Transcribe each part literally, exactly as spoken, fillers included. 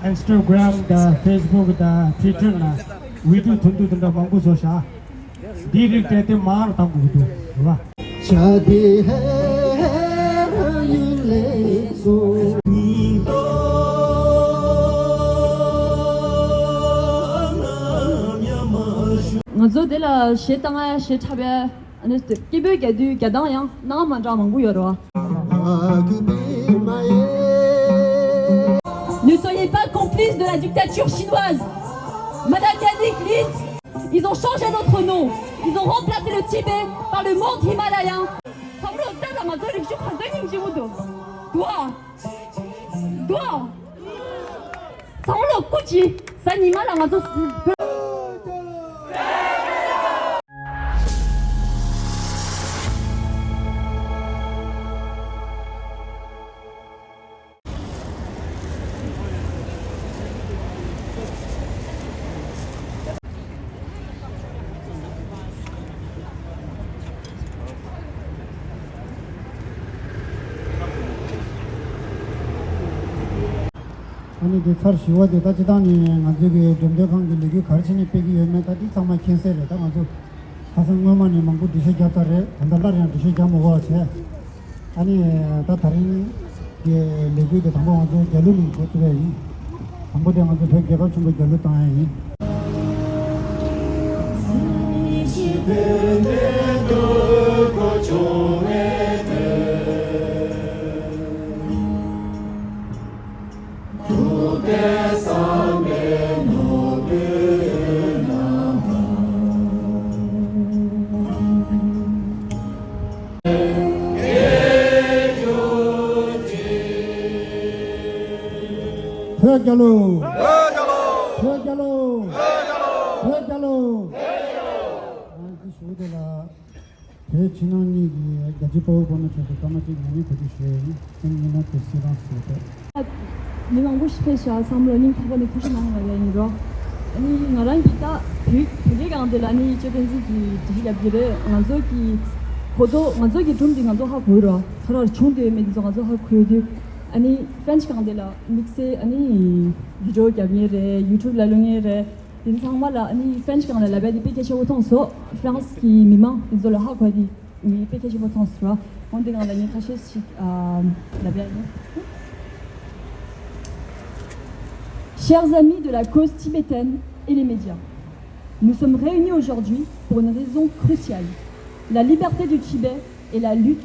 Instagram དང་Facebook དང་Twitter ན་video ཐུང་ཐུང་དེ་འདྲ་མང་པོ་བཟོ་ཤག་འདིའི་རིགས་སྤྲད་དེ་མང་རུ་གཏང་དགོས་ཀྱི་འདུག་རེད་བ། शादी है यूं ले सो। ང་ཚོ་དེ་ལ་གཞས་བཏང་ཡ་གཞས་འཁྲབ་ཡ་ཨ་ནི་སྐད་འབོད་རྒྱག་དུས་རྒྱག་སྟངས་ཡང་སྣང་བ་མ་འདྲ་མང་པོ་ཡོད་རེད་བ། Ne soyez pas complices de la dictature chinoise. Madame Yannick Litz, ils ont changé notre nom. Ils ont remplacé le Tibet par le monde himalayen. ཚང་མ་ལོ་ལྟ་ན་ང་ཚོ་རིག་གཞུང་ག་ཚོད་སྙིང་རྗེ་པོ་འདུག་འདུག་ཨ། འདུག་ཨ། ཚང་མ་ལོ་སྐུ་མཁྱེན། གཟའ་ཉི་མ་ལ་ང་ཚོ། ཨ་ནི་དེ་ཚར་བཞི་པ་དེ་ད་སྤྱིར་བཏང་ནས་ང་ཚོའི་གི་འགྲེམས་སྟོན་ཁང་གི་ལས་འགུལ་ག་རེ་བྱས་ནས་སྤེལ་གྱི་ཡོད་མེད་ད་འདི་ཚང་མ་མཁྱེན་གསལ་རེད། ད་ང་ཚོ་ཁ་སང་སྔོན་མ་ནས་མང་པོ་འགྲེལ་བཤད་བརྒྱབ་ཚར་རེད། ད་ལྟ་སླར་ཡང་འགྲེལ་བཤད་བརྒྱབ་མི་དགོས་པ་བྱས། ཨ་ནི་ད་ད་རིང་གི་ལས་འགུལ་དེ་དང་པོ་ང་ཚོ་རྒྱ་ལུ་ནས་འགོ་བཙུགས་པ་ཡིན། དང་པོ་དེ་ང་ཚོ་བོད་རྒྱལ་ཁབ་ཆེན་པོ་རྒྱ་ལུ་བཏང་ཡ་ཡིན། བོད་རྒྱལ་ལོ། བོད་རྒྱལ་ལོ། བོད་རྒྱལ་ལོ། ཨ་ཙི་ཞུ་དེ་ལ། བོད་ཕྱི་ནང་གཉིས་ཀྱི་རྒྱལ་གཅེས་དཔའ་བོ་དཔའ་མོ་ཚོས་སྐར་མ་གཅིག་ཉན་ནས་གོ་སྒྲིག་ཞུ་ཡ་ཡིན། ཨ་ནི་ཉི་མ་དེ་སྲིད་རང་སྲིད་པ། མི་མང་པོ་ཞིག་ཕེབས་ཤག་བསམ་བློ་སྙིང་ཐག་པ་ནས་ཐུགས་རྗེ་གནང་ལབ་ཡ་ཡིན་རོགས། ཨ་ནི་ང་རང་གིས་ད་བོད་བོད་སྐད་སྒང་དེ་ལ་ཨ་ནི་ཅོ་ཏན་ཟི་གིས་འགྲེལ་བཤད་རྒྱབ་ཀྱི་རེད། ང་ཚོ་གི་གོ་རྟོགས་ང་ཚོ་གི་སྒྲུང་འདི་ང་ཚོ་ཧ་གོ་རོགས། ཁ་རོག་བྱུང་དུ་ཡོད་མེད་འདི་ཚོ་ང་ཚོ་ཧ་གོ་དུས་ཨ་ནི་ཕན་ཆི་སྒང་དེ་ལ་དམིགས་བསལ་ཨ་ནི་བི་ཌི་ཡོ་རྒྱབ་མཁན་རེད། ཡུ་ཊུབ་ལ་བླུག་མཁན་རེད། དེ་ཚང་མ་ལ་ཨ་ནི་ཕན་ཆི་སྒང་ལ་ལབ་ཡ་དེ་དཔེ་གལ་ཆེན་པོ་མཐོང་སོང་། ཧྥ་རན་སི་གི་མི་མང་དེ་ཚོ་ལ་ཧ་གོ་ཡ་དེ་ངས་དཔེ་གལ་ཆེན་པོ་མཐོང་སོང་ར། འོན་ཏེ་ང་ལ་ངས་ཁ་ཤས་ཤིག་ཨ་ལབ་ཡ་ཡིན། Chers amis de la cause tibétaine et les médias, nous sommes réunis aujourd'hui pour une raison cruciale, la liberté du Tibet et la lutte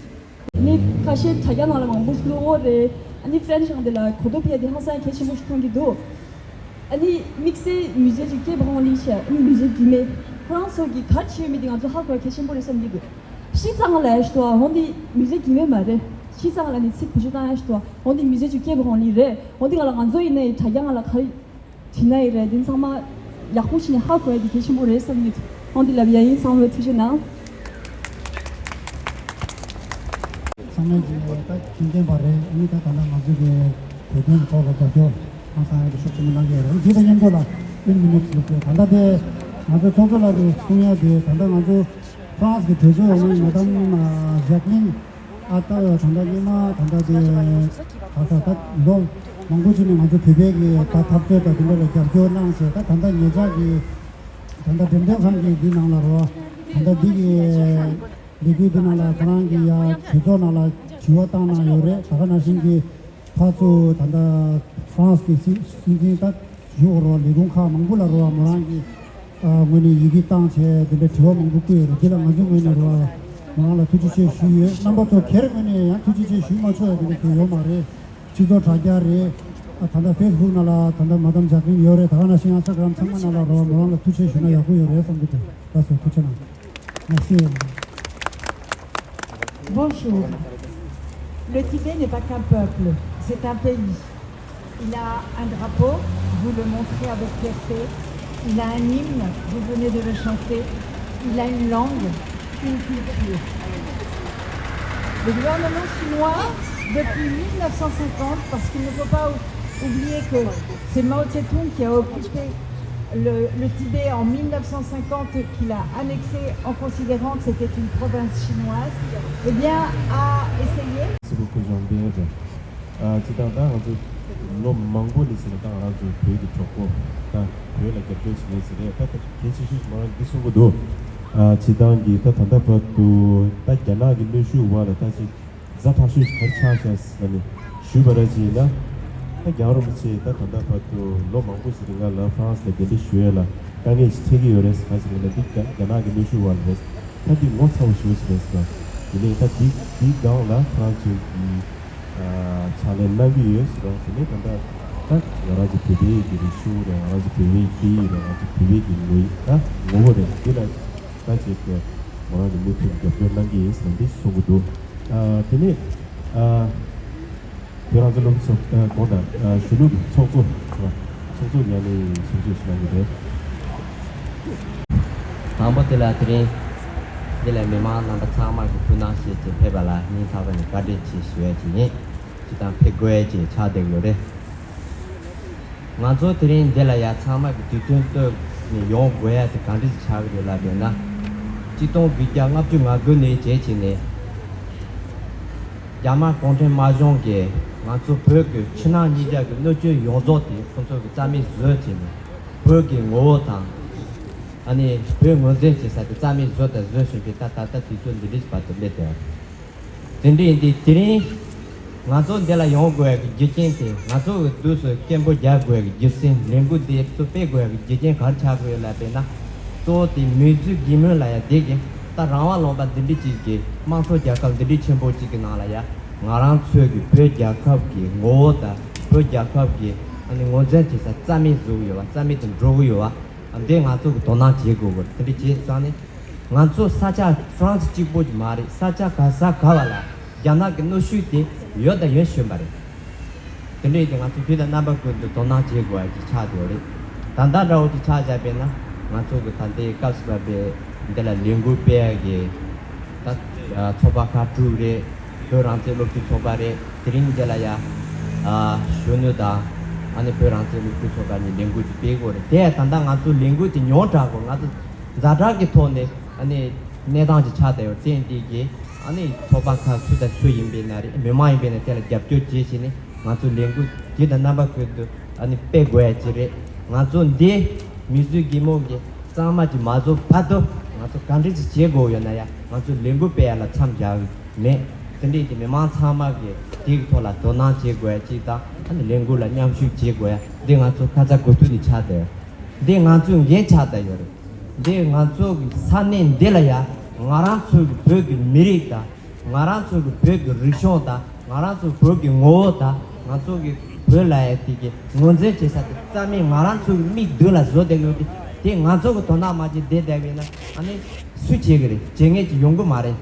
ནི་ཁ་ཤས་དྲ་རྒྱ་ནང་ལ་མང་པོ་བླུག་ཡོད་རེད། ཨ་ནི་ཕན་ཆི་སྒང་དེ་ལ་གོ་རྟོགས་སྤེལ་ཡ་དེ་ཧང་སང་གལ་ཆེན་པོ་ཞིག་མཐོང་གི་འདུག་ཨ་ནི་དམིགས་བསལ་Musée du Quai Branly ཞེས་ཨ་ནི་མུ་ཟེ་གི་མེ་ཁོ་རང་ཚོ་གི་ག་རེ་བྱས་ཡོད་མེད་དེ་ང་ཚོ་ཧ་གོ་ཡ་གལ་ཆེན་པོ་རེད་བསམ་གྱི་འདུག་ཕྱི་གཙང་ལ་ཡ་ཞུ་དོ་ཨ་འོན་ཏེ་མུ་ཟེ་གི་མེ་མ་རེད། ཕྱི་གཙང་ལ་ནི་ཚིག་བེད་སྤྱོད་བཏང་ཡ་ཞུ་དོ་ཨ་འོན་ཏེ་Musée du Quai Branly རེད། འོན་ཏེ་ང་ལ་ང་ཚོ་ཡིན་ནའི་དྲ་རྒྱ་ནང་ལ་ག་རེ་བྲིས་ན་ཡི་རེད། དེ་ཚང་མ་ཡག་པོ་ཞིག་ནས་ཧ་གོ་ཡ་དེ་གལ་ཆེན་པོ་རེད་བསམ་གྱི་འདུག་འོན་ཏེ་ལབ་ཡ་ཡིན། ཚང་མས་ཐུགས་རྗེ་གནང་། ཚང་མས་ཀྱི་ད་མཁྱེན་མཁྱེན་པ་རེད། ཨ་ནི་ད་ད་ལྟ་ང་ཚོ་གི་བོད་དོན་གྱི་ཐོག་ལ་རྒྱབ་སྐྱོར་ཧང་སང་ཡག་གི་ཤུགས་ཆེན་པོ་གནང་གི་ཡོད་རེད། འདི་དང་མཉམ་དུ་ལ་ཨིན་མི་ནུ་ལུག་གི་ད་ལྟ་དེ་ང་ཚོ་ཚོགས་གཙོ་ལགས་ཀྱིས་གསུང་ཡ་དེ་ད་ལྟ་ང་ཚོ་ཧྥ་རན་སི་གི་གྲོས་ཚོགས་འོག་མའི་མེ་ཏམ་ཞག་ལིན་ཨ་ད་ད་ལྟ་སྔོན་མ་ད་ལྟ་དེ་ད་ད་ད་ལོ་མང་པོ་ཅིག་ནས་ང་ཚོ་བོད་པའི་གི་ད་འཐབ་རྩོད་དང་དེ་འདྲ་ལ་རྒྱབ་སྐྱོར་གནང་བྱས། ད་ད་ལྟ་ཉེ་ཆར་གི་ད་ལྟ་འགྲེམས་སྟོན་ཁང་གི་འདི་ནང་ལ་རོ། ད་ལྟ་འདི་གི་ལས་འགུལ་འདི་ནང་ལ་ཁོ་རང་གི་ཡ་གྲོས་ཚོགས་ནང་ལ་དྲི་བ་བཏང་གནང་ཡོད་རེད། ད་ག་ནང་བཞིན་གྱི་ཕར་ཚུར་ད་ལྟ་ཧྥ་རན་སི་གི་སྲིད་སྲིད་འཛིན་ད་ཞུ་རོགས་ལས་ཁུངས་ཁག་མང་པོ་ལ་རོགས་མོ་རང་གི་ཨ་ངོས་ནས་ཡི་གེ་བཏང་བྱས་དེ་འདྲ་དྲི་བ་མང་པོ་བཀོད་ཡོད་རེད། དེ་ལ་ང་ཚོའི་ངོས་ནས་རོགས་མོ་རང་ལ་ཐུགས་རྗེ་ཆེ་ཞུས་ཡོད། རྣམ་པ་ཚོ་སྒེར་ངོས་ནས་ཡང་ཐུགས་རྗེ་ཆེ་ཞུས་མ་ཆོག་ཡ་དེ་འདྲ་དེ་ཡོད་མ་རེད། སྤྱི་ཚོགས་དྲ་རྒྱ་རེད། ཨ་ད་ལྟ་ཕེ་སི་བུག་ནང་ལ་ད་ལྟ་མ་དམ་ཇག་ལིན་ཡོད་རེད། ད་ག་ནང་བཞིན་ཨིན་སི་ཊ་གྷ་རམ་ཚང་མ་ནང་ལ་རོགས་མོ་རང་ལ་ཐུགས་རྗེ་ཆེ་ཞུ་ན་ཡག་པོ་ཡོད་རེད་བསམ་གྱི་འདུག་ལགས་སོ། ཐུགས་རྗེ་གནང་། Merci. Bonjour. Le Tibet n'est pas qu'un peuple, c'est un pays. Il a un drapeau, vous le montrez avec fierté. Il a un hymne, vous venez de le chanter. Il a une langue, une culture. Le gouvernement chinois, depuis mille neuf cent cinquante, parce qu'il ne faut pas ou-, oublier que c'est Mao Tse-tung qui a occupé le, le Tibet en mille neuf cent cinquante, qu'il a annexé en considérant que c'était une province chinoise, eh bien, a essayé. Merci beaucoup, Jean-Pierre. ཨ་སྤྱིར་བཏང་ད་ང་ཚོ་ ལོ་མང་པོ་ནས་ཟེར་ན་ད་ང་རང་ཚོ་བོད་ཀྱི་གྲོགས་པོ་ད་བོད་ལ་རྒྱབ་སྐྱོར་བྱེད་མཁན་ཟེར་རེད། ད་ད་གལ་ཆེ་ཤོས་ང་རང་འདི་གསུང་གི་འདུག་ཨ་སྤྱིར་བཏང་གི་ད་ད་ལྟ་བར་དུ་ད་རྒྱ་ནག་གི་གནོན་ཤུགས་འོག་ལ་ད་ཅིག་ཛ་དྲག་ཤོས་ག་རེ་ཆགས་ཤག་ཟེར་ནས་ཞུས་པ་ར་ཅིག་ཡིན་ན། ད་རྒྱལ་བ་རིན་པོ་ཆེ་ད་ད་ལྟ་བར་དུ་ལོ་མང་པོ་ཞིག་རིང་ང་ལ་ཧྥ་རན་སི་ལ་གདན་འདྲེན་ཞུ་ཡས་ལ་དཀའ་ངལ་ཞིག་འཕྲད་ཀྱི་ཡོད་རེད་ཟེར་ག་ཟེར་ན་འདི་རྒྱ་རྒྱ་ནག་གི་གནོན་ཤུགས་འོག་ལ་རེད། ད་འདི་ངོ་ཚ་བོ་ཞེ་པོ་ཞིག་རེད་ཟེར་བ། དེ་ནས་ད་འདི་འདིའི་སྒང་ལ་ཁོ་རང་ཚོས་ཀྱི་ཕྱག་ལས་གནང་གི་ཡོད་ཟེར་བ། དེ་ནས་ད་ལྟ་ད་ང་རང་ཚོ་བོད་པའི་གི་རིག་གཞུང་རེད། ང་རང་ཚོ་བོད་པའི་སྐད་ཡིག་རེད། ང་ཚོ་བོད་པའི་གི་ངོ་ཡིག་ད་ངོ་བོ་རེད། འདི་ལ་ད་ཅིག་གི་ང་རང་ཚོ་མུ་མཐུད་རྒྱབ་སྐྱོར་གནང་གི་ཡིན་ཟེར་འདི་གསུང་གི་འདུག་ཨ་དེ་ནས་ཨ། དེ་རང་ཚོ་སློབ་ཚོགས་ཨ་དགོངས་དག་ཨ་གཞོན་ནུ་ཚོགས་གཙོ་ཨ་ཚོགས་གཙོ་ཉན་ནས་གསུང་བཤད་ཞུ་གནང་གི་རེད། དང་པོ་དེ་ལ་དེ་རིང་འདི་ལ་མི་མང་རྣམ་པ་ཚང་མ་གི་ཐུགས་སྣང་བྱེད་ཅེས་ཕེབས་པ་ལ་སྙིང་ཐག་པ་ནས་བཀའ་དྲིན་ཆེ་ཞུ་ཡ་ཅིག་ཡིན། ཅི་དང་ཕེབས་དགོས་ཡ་ཅིག་ཆགས་བསྡད་ཡོད་རེད། ང་ཚོ་དེ་རིང་འདི་ལ་ཡ་ཚང་མ་གི་དུས་ཚོད་བཏོན་ནས་ཡོང་དགོས་ཡ་དེ་གང་འདྲ་ཞིག་ཆགས་ཀྱི་རེད་ལབ་ཡོད་ན། གཅིག་སྟོང་དགུ་བརྒྱ་ལྔ་བཅུ་ང་དགུ་ནས་བྱས་བྱས་ནས། རྒྱ་དམར་གུང་ཁྲན་དམར་གཞུང་གིས་ང་ཚོ་བོད་ཀྱི་ཕྱི་ནང་གཉིས་ཆ་གི་གནོད་སྐྱོན་ཡོངས་རྫོགས་དེ་ཁོ་ཚོ་གི་རྩ་མེད་བཟོས་བྱས་ནས་བོད་ཀྱི་ངོ་བོ་དང་། ཨ་ནི་བོད་ངོས་འཛིན་བྱེད་ས་དེ་རྩ་མེད་བཟོས་དང་བཟོ་བཞིན་པའི་ད་ད་ལྟ་དུས་ཚོད་འདི་འདྲའི་བར་དུ་སླེབས་ཏེ། དེ་འདྲ་ཡིན་དུས་དེ་རིང་ང་ཚོ་འདི་ལ་ཡོང་དགོས་ཀྱི་རྒྱུ་རྐྱེན་དེ་ང་ཚོ་གི་དུས་སུ་སྐད་འབོད་རྒྱག་དགོས་ཀྱི་རྒྱུ་མཚན། ལས་འགུལ་འདི་ཚོ་སྤེལ་དགོས་ཀྱི་རྒྱུ་རྐྱེན་ག་རེ་ཆགས་དགོས་ལབ་པས་ན། གཙོ་བོ་དེ་མི་གཟུགས་སྒེར་མོ་ལ་ཡ་དེ་གི་ད་རང་དབང་ལུང་པ་འདི་འདྲ་ཅིག་གི་དམངས་གཙོ་རྒྱལ་ཁབ་འདི་འདྲ་ཆེན་པོ་ཅིག་གི་ནང་ལ་ཡ་ང་རང་ཚོའི་གི་བོད་རྒྱལ་ཁབ་གི་ངོ་བོ་དང་བོད་རྒྱལ་ཁབ་གི་ཨ་ནི་ངོས་འཛིན་བྱེད་ས་རྩ་མེད་བཟོ་གི་ཡོད་པ། རྩ་མེད་དུ་འགྲོ་གི་ཡོད་པ། འདི་ང་ཚོ་གི་དོ་སྣང་བྱེད་དགོས་གི་རེད། དེ་འདྲ་བྱས་ཙང་ནི། ང་ཚོ་ས་ཆ་ཧྥ་རན་སི་གཅིག་པོ་ཅིག་མ་རེད། ས་ཆ་ག་ས་ག་བ་ལ་རྒྱ་ནག་གི་གནོན་ཤུགས་དེ་ཡོད་དང་ཡོད་བཞིན་པ་རེད། དེ་འདྲ་ཡིན་དུས་ང་ཚོ་དུས་དང་རྣམ་པ་ཀུན་ཏུ་དོ་སྣང་བྱེད་དགོས་ཡ་ཅིག་ཆགས་བསྡད་ཡོད་རེད། ད་ལྟ་འདྲ་བོ་ཅིག་ཆགས་བཞག་པས་ན་ང་ཚོ་གི་ད་ལྟའི་སྐབས་སུ་བབས་པའི་འདི་ལ་ལས་འགུལ་སྤེལ་ཡ་གི་ད་ཚོགས་པ་ཁག་དྲུག་རེད། བོད་རང་བཙན་སློབ་ཕྲུག་ཚོགས་པ་རེད། དེ་རིང་འདི་ལ་ཡ་གཞོན་ནུ་དང་ཨ་ནི་བོད་རང་བཙན་སློབ་ཕྲུག་ཚོགས་པ་གཉིས་ལས་འགུལ་ཅིག་སྤེལ་དགོས་རེད། དེ་ད་ལྟ་ང་ཚོ་ལས་འགུལ་དེ་ཉུང་དྲགས་དགོས། ང་ཚོ་ཛ་དྲག་གི་ཐོག་ནས་ཨ་ནི་གནས་སྟངས་ཅིག་ཆགས་བསྡད་ཡོད། དེ་ཡིན་དུས་ཀྱི་ཨ་ནི་ཚོགས་པ་ཁག་སུ་དང་སུ་ཡིན་པའི་ན་རེད། མི་མང་ཡིན་པའི་ན་དེ་ལ་རྒྱབ་སྐྱོར་བྱེད་བྱས་ནས་ང་ཚོ་ལས་འགུལ་དུས་དང་རྣམ་པ་ཀུན་ཏུ་ཨ་ནི་སྤེལ་དགོས་ཡ་ཅིག་རེད། ང་ཚོ་འདི་མི་གཟུགས་སྒེར་མོ་གི་གཙང་མ་ཅིག་མ་བཟོ་བར་དུ་ང་ཚོ་ག་འདྲ་ཅིག་བྱེད་དགོས་ཡོད་ན་ཡ་ང་ཚོ་ལས་འགུལ་སྤེལ་ཡ་ལ་མཚམས་བཞག་གི་མེད། དེ་འདྲའི་གི་མི་མང་ཚང་མ་གི་དེའི་ཐོག་ལ་དོ་སྣང་བྱེད་དགོས་ཡ་ཅིག་དང་ཨ་ནི་ལས་འགུལ་ལ་མཉམ་ཞུགས་བྱེད་དགོས་ཡ་འདི་ང་ཚོ་ཁ་ཚ་དགོས་གཏུགས་ནས་ཆགས་བསྡད་ཡོད། འདི་ང་ཚོའི་འགན་ཆགས་བསྡད་ཡོད་རེད། འདི་ང་ཚོ་གི་ས་གནས་འདི་ལ་ཡ་ང་རང་ཚོ་གི་བོད་ཀྱི་མི་རིགས་དང་། ང་རང་ཚོ་གི་བོད་ཀྱི་རིག་གཞུང་དང་ང་རང་ཚོ་བོད་ཀྱི་ངོ་བོ་དང་ང་ཚོ་གི་བོད་ལ་ཡ་དེ་གི་ངོས་འཛིན་བྱེད་ས་དེ་རྩ་མེད་ང་རང་ཚོ་གི་མིག་མདུན་ལ་བཟོ་བསྡད་ཡོད་དེ། དེ་ང་ཚོ་གི་དོ་སྣང་མ་བྱེད་བསྡད་བསྡད་པས་ན་ཨ་ནི་སུ་བྱེད་གི་རེད། བྱེད་མཁན་ཅིག་ཡོང་གི་མ་རེད།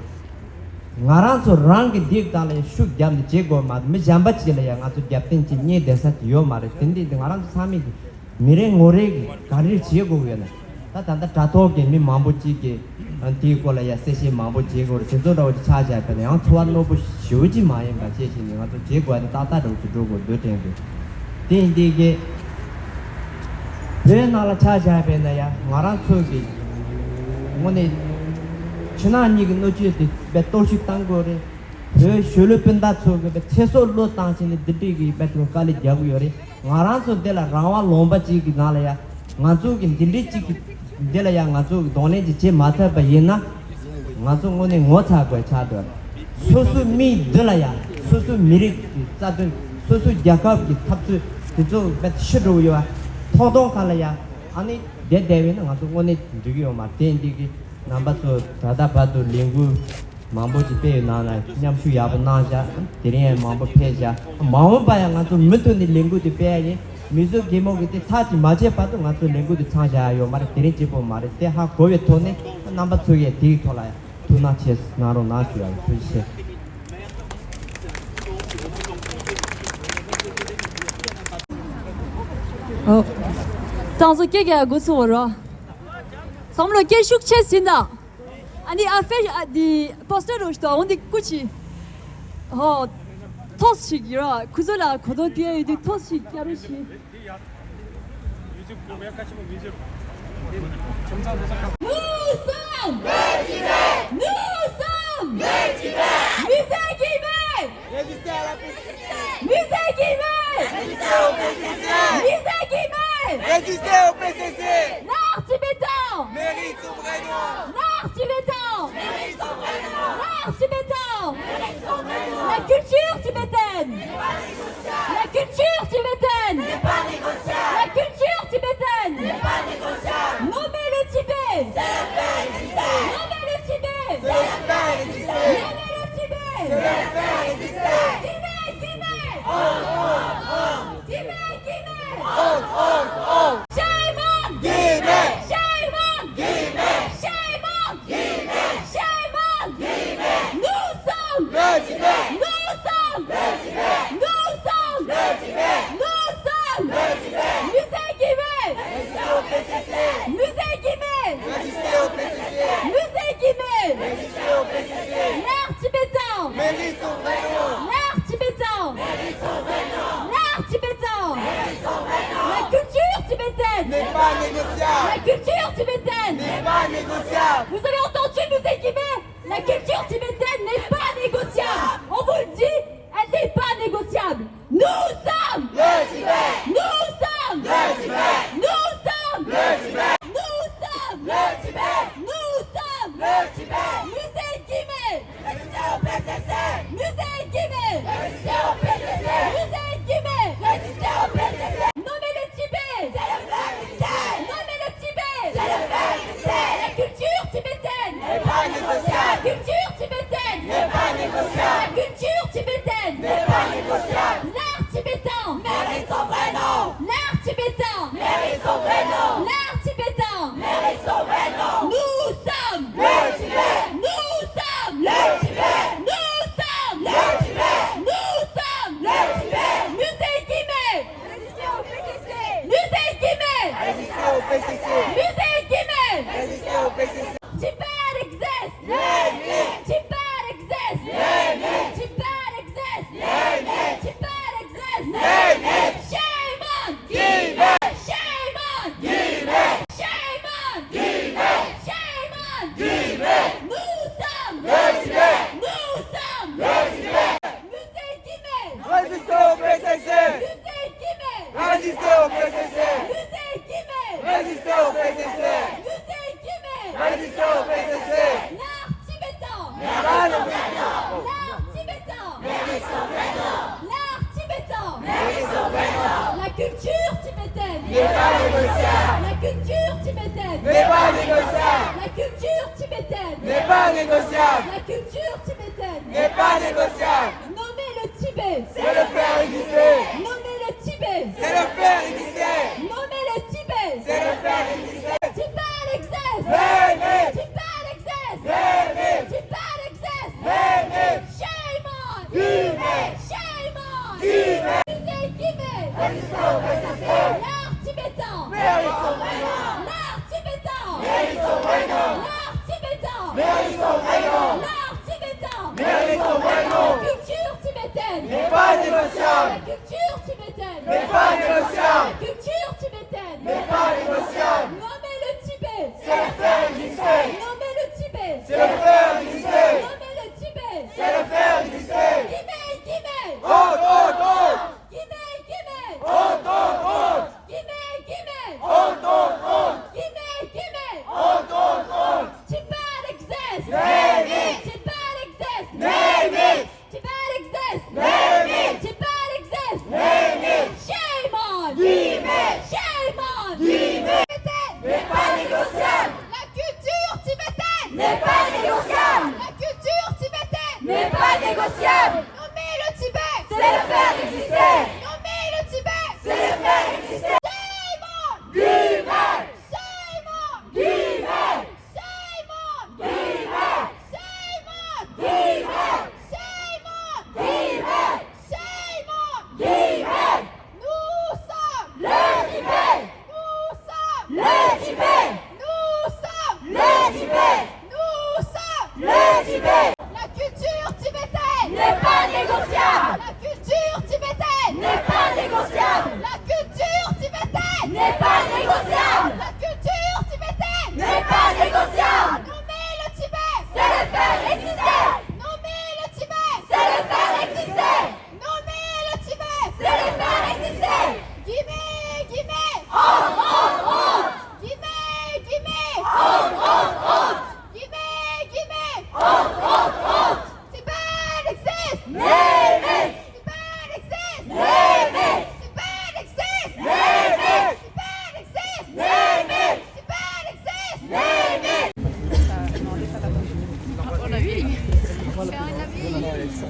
ང་རང་ཚོ་རང་གི་འདི་དག་ལ་ཡ་ཤུགས་བརྒྱབ་ནས་བྱེད་དགོས་མ་གཏོགས་མི་གཞན་པ་ཅིག་ལ་ཡ་ང་ཚོ་རྒྱབ་རྟེན་ཅིག་རྙེད་བསྡད་ས་ཅིག་ཡོད་མ་རེད། དེ་འདི་ང་རང་ཚོ་ཚང་མས་གི་མི་རེ་ངོ་རེ་གི་ག་རེ་བྱེད་དགོས་ཡོད་ན། ད་ད་ལྟ་དྲ་ཐོག་གི་མི་མང་པོ་ཅིག་གིས་ཨ་དེའི་སྐོར་ལ་ཡ་གསལ་བཤད་མང་པོ་བྱེད་དགོས་རེད། དེ་ཚོ་འདྲ་བོ་ཅིག་ཆགས་བཞག་པ་ན་ཡང་ཚོར་བ་རྣོ་པོ་ཞེ་པོ་ཅིག་མ་ཡིན་པ་བྱས་བྱས་ནས་ང་ཚོ་བྱེད་དགོས་ཡ་དེ་ཏག་ཏག་འདྲ་བོ་ཅིག་འགྲོ་དགོས་འདོད་དྲན་འདུག་དེ་ཡིན་དུས་ཀྱི་བོད་ནང་ལ་ཆ་བཞག་པས་ན་ཡ་ང་རང་ཚོ་གི་དངོས་གནས་ཕྱི་ནང་གཉིས་ཀྱི་གནོད་སྐྱོན་དེ་དཔེ་གཏོར་བཤིག་བཏང་དགོས་རེད། བོད་གཞོན་ནུ་སྤུན་ཟླ་ཚོ་གི་དཔེ་ཚེ་སྲོག་བློས་བཏང་བྱས་ནས་འདི་འདྲའི་གི་དཔེ་དེ་དཀའ་ལས་རྒྱག་གི་ཡོད་རེད། ང་རང་ཚོ་འདི་ལ་རང་དབང་ལུང་པ་གཅིག་གི་ནང་ལ་ཡ་ང་ཚོ་གི་འདི་འདྲའི་གཅིག་གི་འདི་ལ་ཡ་ང་ཚོ་གི་གདོང་ལེན་ཅིག་བྱེད་མ་ཐུབ་པ་ཡིན་ན་ང་ཚོ་དངོས་གནས་ངོ་ཚ་དགོས་ཆགས་འདུག་སོ་སོའི་མིའི་མདུན་ལ་ཡ་སོ་སོའི་མི་རིགས་ཀྱི་རྩ་དོན། སོ་སོའི་རྒྱལ་ཁབ་ཀྱི་འཐབ་རྩོད་དེ་ཚོ་དཔེ་ཤི་འགྲོ་གི་ཡོད་པ་མཐོང་མཐོང་ཁ་ལ་ཡ་ཨ་ནི་བསྡད་བསྡད་པས་ན་ང་ཚོ་དངོས་གནས་འགྲིག་གི་ཡོད་མ་རེད། དེ་འདི་གི་རྣམ་པ་ཚོ་ད་ལྟ་བར་དུ་ལས་འགུལ་མང་པོ་ཅིག་སྤེལ་ཡོད་ནང་ལ་མཉམ་ཞུགས་ཡག་པོ་གནང་བཞག་དེ་རིང་ཡང་མང་པོ་ཕེབས་བཞག་མ་འོངས་པ་ཡང་ང་ཚོ་མུ་མཐུད་ནས་ལས་འགུལ་དེ་སྤེལ་ཡ་ཡིན། མི་གཟུགས་སྒེར་མོ་གི་དེ་ཐག་ཅིག་མ་ཆད་བར་དུ་ང་ཚོ་ལས་འགུལ་དེ་ཚང་བཞག་ཡ་ཡོད་མ་རེད། དེ་རིང་གཅིག་པོ་མ་རེད། དེ་ཧ་གོ་བའི་ཐོག་ནས་རྣམ་པ་ཚོ་ཡས་དེའི་ཐོག་ལ་ཡ་ཐུགས་སྣང་ཆེ་གནང་རོགས་གནང་ཞུ་ཡ་ཡིན། ཐུགས་རྗེ་ཆེ། ཨོ། ཏང་ཚོ་སྐད་རྒྱག་འགོ་ཚུགས་པ་རོ། བསམ་བློ་སྐད་ཤུགས་ཆེ་ཟིན་དང་། ཨ་ནི་ཨ་ཕེ་ཨ་འདི་པོ་སི་ཊར་རོ་ཞིག་དང་འོ་འདི་སྐུ་མཁྱེན། ཧོ། ཐོས་ཤིག་ཡོད་ར་ཁུ་ཚོ་ལ་གོ་དོན་ཏི་ཡ་ཡོད་དུས་ཐོས་ཤིག་སྐྱ་རུ་ཞིག Nous sommes Nous sommes Nous sommes Résister à la Résister à la Résister à la Résister à la Résistez au P C C. L'art tibétain. Mérite son vrai nom. L'art tibétain. Mérite son vrai nom. L'art tibétain. Mérite son vrai nom. La culture tibétaine. La culture tibétaine. N'est pas négociable. La culture tibétaine. N'est pas négociable. Nommer le Tibet. C'est le faire exister. Nommer le Tibet. C'est le faire exister. Nommer le Tibet. C'est le faire exister. Tibet, Tibet. Tibet, Tibet. Shame on. Tibet. Shame on. Tibet. Shame on. Shame on. Nous sommes. Le Tibet. Nous sommes. Le Tibet. Nous sommes. Le Tibet. Nous sommes. Le Tibet. Musée Guimet. Résistez au P C C. Musée Guimet. Résistez au P C C. Musée Guimet. Résistez au P C C. L'art tibétain. Mérite son vrai nom. L'art tibétain. Mérite son vrai nom. L'art tibétain. Mérite son vrai nom. La culture tibétaine. N'est pas négociable. La culture tibétaine. N'est pas négociable. Vous avez entendu, Musée Guimet ? La culture tibétaine n'est pas négociable. On vous le dit, elle n'est pas négociable. Nous sommes. Le Tibet. Nous sommes. Le Tibet. Nous sommes. Le Tibet. Nous sommes. Le Tibet. Nous sommes. Le Tibet. Musée Guimet. Résistez au P C C. Musée Guimet. Résistez au P C C. Musée Guimet. Résistez au P C C. Nommer le Tibet. C'est le faire exister. Nommer le Tibet. C'est le faire exister. La culture tibétaine. N'est pas négociable. La culture tibétaine. N'est pas négociable. La culture tibétaine. N'est pas négociable. L'art tibétain. Mérite son vrai nom. L'art tibétain. Mérite son vrai nom. L'art tibétain. Mérite son vrai nom. Nous sommes. Le Tibet. Nous sommes. Le Tibet. Nous sommes. Le Tibet. Nous sommes. Le Tibet. Musée Guimet. Résistez au P C C. Musée Guimet. Résistez au P C C. Musée Guimet. Résistez au P C C. Tibet exists. Tibet exists. Tibet exists. Tibet exists. Shame on. Shame on. Shame on. Shame on. Nous sommes. Nous sommes. Musée Guimet. Résistez au P C C. Musée Guimet. Résistez au P C C. Musée Guimet. Résistez au P C C. Musée Guimet. Résistez au P C C. L'art tibétain. N'est pas négociable. L'art tibétain. Mérite son vrai nom. L'art tibétain. Mérite son vrai nom. La culture tibétaine. N'est pas négociable. La culture tibétaine. N'est pas négociable. La culture tibétaine. N'est pas négociable. La culture tibétaine. N'est pas négociable. Nommer le Tibet. C'est le faire exister. Nommer le Tibet. C'est le faire exister. Nommer le Tibet. C'est le faire exister. Tibet exists. Vive. Tibet exists. Vive. Tibet exists. Vive. Shame on. Vive. Shame on. Vive. Musée Guimet. Résistez au P C C. L'art tibétain. Mérite son vrai nom. L'art tibétain. Mérite son vrai nom. L'art tibétain. Mérite son vrai nom. L'art tibétain. Mérite son vrai nom. La culture tibétaine. N'est pas négociable. La culture tibétaine. N'est pas négociable. La culture tibétaine. N'est pas négociable. Nommer le Tibet. C'est le faire exister. Nommer le Tibet. C'est le faire exister. Nommer le Tibet. C'est le faire exister. Guimet, Guimet. Honte, honte, honte. Guimet, Guimet. Honte, honte, honte. Guimet, Guimet. Honte, honte, honte. Guimet, Guimet. Honte, honte, honte. Tibet exists. Name it. Tibet exists. Name it. Tibet exists. Name it. Tibet exists. Name it. Shame on. Guimet. Shame on. Guimet. N'est pas négociable. La culture tibétaine. N'est pas négociable. འོ་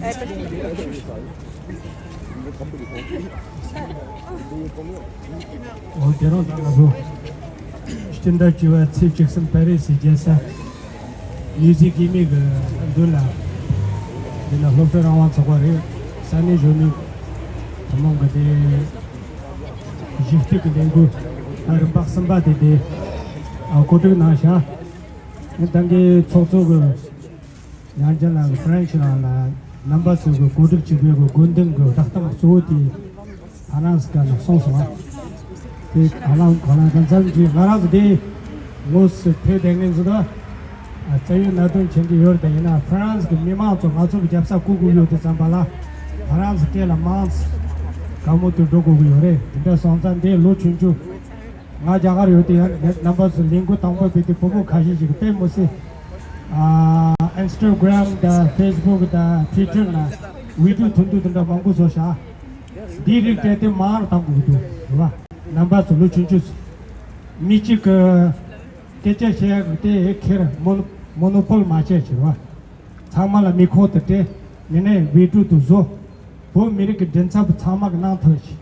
དེ་རིང་ད་ང་ཚོ་སྤྱི་ཟླ་བཅུ་པའི་ཚེས་བཅུ་གསུམ་པེ་རི་སི་རྒྱལ་ས་མིའུ་ཟི་ཀི་མི་གི་མདུན་ལ་འདི་ན་སློབ་གྲྭ་རང་དབང་ཚོགས་པ་རེད། ས་གནས་གཞོན་ནུ་ཐུན་མོང་གི་དེ་གཞི་རྩའི་གི་ལས་འགུལ་རིམ་པ་གསུམ་པ་དེ་དེ་གོ་སྒྲིག་གནང་ཤག་ད་གིན་ཚོགས་གཙོ་གི་ཡང་ཅིན་ལགས་ཀྱིས་ཧྥ་རན་སི་རང་ལ་རྣམ་པ་ཚོས་གི་གོ་སྒྲིག་བྱེད་པའི་གི་དགོས་འདུན་གྱི་བསྒྲགས་གཏམ་གཙོ་བོ་དེ་ཧྥ་རན་སི་སྐད་ནས་གསུངས་སོང་བ། དེ་ཧ་ལམ་ག་ལ་ག་ཚར་གྱིས་ང་རང་ཚོ་དེ་དངོས་སུ་ཕེབས་བསྡད་མཁན་ཚོ་ད་རྩ་བའི་གནད་དོན་མཁྱེན་གྱི་ཡོད་རེད། ད་ཡིན་ན་ཧྥ་རན་སི་གི་མི་མང་ཚོ་ང་ཚོ་གི་རྒྱབ་ས་བཀུག་དགོས་ཡོད་དུས་ཙམ་པ་ལ་ཧྥ་རན་སི་སྐད་ལ་མང་ཙམ་དགའ་མོ་དུ་འགྲོ་དགོས་ཀྱི་ཡོད་རེད། དེ་འདྲ་སོང་ཙང་འདི་ལོ་ཆུང་ཆུང་ང་རྒྱ་གར་ཡོད་དུས་ཡང་རྣམ་པ་ཚོ་ལས་འགུལ་དང་པོ་སྤེལ་དུས་བུ་མོ་ཁ་ཤས་ཤིག་དཔེ་མི་སྲིད། ཨ་ཨིན་སི་ཊ་གྷི་རམ་དང་ཕེ་སི་བུག་དང་ཊུའི་ཊར་ནང་བི་ཌི་ཡོ་ཐུང་ཐུང་དེ་འདྲ་མང་པོ་བཟོ་ཤག་འདིའི་རིགས་སྤྲད་དེ་མང་རུ་གཏང་དགོས་ཀྱི་འདུག་རེད་བ། རྣམ་པ་ཚོ་ལོ་ཆུང་ཆུང་ཚོ་མི་གཅིག་གི་སྐད་ཆ་བཤད་དེ་ཁེར་མོ་མོ་ནོ་པོལ་མ་བྱས་ཤིག་རེད་བ། ཚང་མ་ལ་མིག་ཁོང་དུ་སྤྲད། མི་ནས་བི་ཌི་ཡོ་དུ་བཟོ། བོད་མི་རིགས་ཀྱི་མགྲིན་ཚབ་ཚང་མ་གི་གནང་ཐུབ་ཤིག་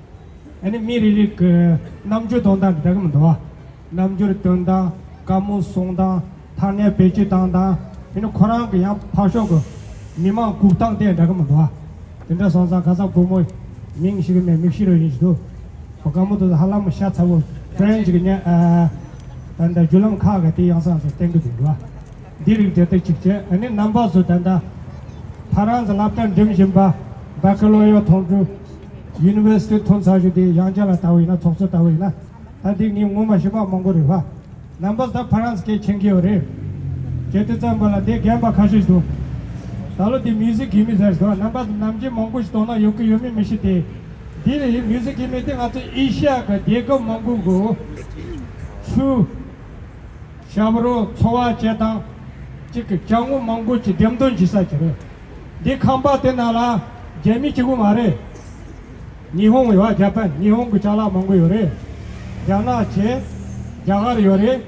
ཨ་ནི་མི་རེ་རེ་གི་རྣམ་འགྱུར་སྟོན་སྟངས་འདྲ་གི་མི་འདུག་བ། རྣམ་འགྱུར་སྟོན་སྟངས། བཀའ་མོལ་གསུང་སྟངས། ཐ་སྙད་བེད་སྤྱོད་བཏང་སྟངས། ཨ་ནི་ཁོ་རང་གི་ཡང་ཕར་ཕྱོགས་ཀྱི་མི་མང་སྒུག་སྟངས་དེ་འདྲ་གི་མི་འདུག་བ། དེ་འདྲ་སོང་ཙང་ཁ་སང་བུ་མོ་མིང་ཞིག་མེད་མིག་ཤེས་རོ་ཡིན་ཞིག་འདུག་བཀའ་མོལ་དུ་ཧ་ལམ་ཤ་ཚ་བོ་ཕྲན་ཅིག་ཉན། ཨ་ད་འདྲ་བརྒྱུད་ལམ་ཁག་གི་དེ་ཡང་སང་སོ་བསྟན་གི་འདུག་བ། འདི་རིགས་འབྲེལ་གཏུག་ཅིག་བྱས། ཨ་ནི་རྣམ་པ་ཚོ་ད་ལྟ་ཧྥ་རན་སི་སློབ་གྲྭ་འགྲིམ་བཞིན་པ་བྷ་ཀ་ལོ་ཡོ་མཐོང་གྲོལ་ཡུ་ནི་ཝར་སི་ཊི་ཐོན་ཚར་རྒྱུ་དེ་ཡང་བསྐྱར་ལ་ལྟ་བུ་ཡིན་ན་ཚོགས་གཙོ་ལྟ་བུ་ཡིན་ན་ད་འདི་ངས་ངོ་མ་ཤེས་པ་མང་པོ་རེད་བ། རྣམ་པ་ཚོ་ད་ཧྥ་རན་སི་སྐད་མཁྱེན་གྱི་ཡོད་རེད། བྱས་དུས་ཙམ་པ་ལ་དེ་རྒན་པ་ཁ་ཤས་འདུག་ད་ལོ་དེ་མིའུ་ཟི་ཀི་མི་ཟེར་ཞིག་འདུག་རྣམ་པ་ཚོ་ནམ་རྒྱུན་མང་པོ་ཞིག་མཐོང་ན་ཡོད་ཀྱི་ཡོད་མེད་མི་ཤེས་ཏེ། འདི་ནི་མིའུ་ཟི་ཀི་མི་དེ་ང་ཚོ་ཨེ་ཤི་ཡ་གི་རྒྱལ་ཁབ་མང་པོ་གི་ཆུ། ཞབས་བྲོ་འཚོ་བ་སྐྱེལ་སྟངས་གཅིག་གི་ཅ་དངོས་མང་པོ་ཅིག་འགྲེམས་སྟོན་བྱེད་ས་ཅིག་རེད། འདི་ཁང་པ་དེ་ནང་ལ་རྒྱ་མི་གཅིག་པུ་མ་རེད། ཉི་ཧོང་ཡོད་པ། ཇ་པན། ཉི་ཧོང་གི་ཅ་ལག་མང་པོ་ཡོད་རེད། རྒྱ་ནག་བྱས། རྒྱ་གར་ཡོད་རེད།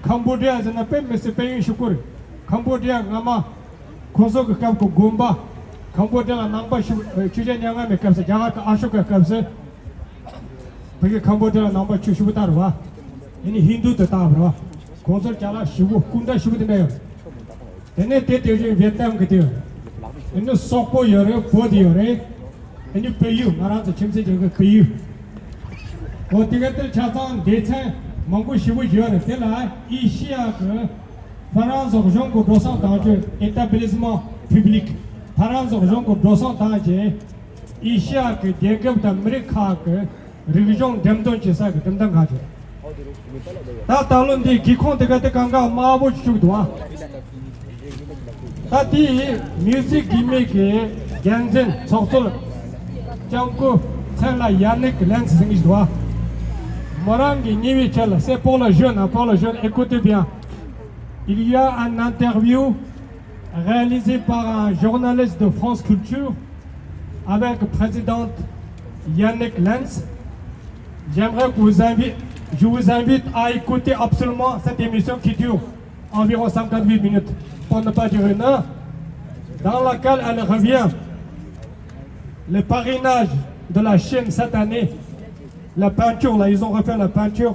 ཁམ་བྷོ་ཌི་ཡ་ཟེར་ན་དཔེ་མི་སྲིད་དཔལ་ཡོན་ཤུགས་པོ་རེད། ཁམ་བྷོ་ཌི་ཡ་སྔ་མ་ཁོང་ཚོ་གི་སྐབས་ཀྱི་དགོན་པ། ཁམ་བྷོ་ཌི་ཡ་ལ་ནང་པ་ཤུགས་ཆོས་རྒྱལ་མྱ་ངམ་པའི་སྐབས་སུ། རྒྱ་གར་གྱི་ཨ་ཤོ་ཀའི་སྐབས་སུ། བོད་ཀྱི་ཁམ་བྷོ་ཌི་ཡ་ལ་ནང་པ་ཆོས་ཞུ་བ་ལྟར་བ། ཨ་ནི་ཧིན་དུ་དུ་བཏང་བ་རེད་བ། ཁོང་ཚོར་ཅ་ལག་ཞིབ་པོ་སྐུ་འདྲ་ཞིབ་པོ་དེ་འདྲ་ཡོད། དེ་ནས་དེ་དེ་བཞིན་ཝེ་ཏི་ནམ་གྱི་དེ་ཡོད། ཨ་ནི་སོག་པོ་ཡོད་རེད། བོད་དེ་ཡོད་རེད། ཨ་ནི་བལ་ཡུལ། ང་རང་ཚོ་ཁྱིམ་མཚེས་ཀྱི་བལ་ཡུལ། འོ་དེ་ག་དེར་ཆ་ཚང་སྡེ་ཚན་མང་པོ་ཞིབ་པོ་ཡོད་རེད། དེ་ལ་ཨེ་ཤི་ཡ་གི་ཧྥ་རན་སི་གཞུང་གི་འགྲོ་སོང་བཏང་སྤྱོད། Établissement public། ཧྥ་རན་སི་གཞུང་གི་འགྲོ་སོང་བཏང་རྗེས་ཨེ་ཤི་ཡ་གི་རྒྱལ་ཁབ་དང་མི་རིགས་ཁག་གི་རིག་གཞུང་འགྲེམས་སྟོན་བྱེད་ས་གི་འགྲེམས་སྟོན་ཁང་ཅིག་ད་ད་ལོ་འདི་སྒེའུ་ཁུང་དེ་ག་དེ་གང་ག་དམར་པོ་བཅུག་འདུག་ཨ། ད་དེ་མིའུ་ཟི་ཀི་མི་གི་འགན་འཛིན་ཚོགས་གཙོ་ལྕམ་སྐུ་མཚན་ལ་ཡ་ནིག་ལན་ཚི་ཟེར་གྱི་འདུག་ཨ། མོ་རང་གི་ཉེ་བའི་ཆ་ལ། C'est pour les jeunes, hein, pour les jeunes, écoutez bien. Il y a une interview réalisée par un journaliste de France Culture avec présidente Yannick Lenz. J'aimerais que vous invi-, je vous invite à écouter absolument cette émission qui dure environ cinquante-huit minutes, pour ne pas dire une heure, dans laquelle elle revient le parrainage de la Chine cette année, la peinture, là, ils ont refait la peinture.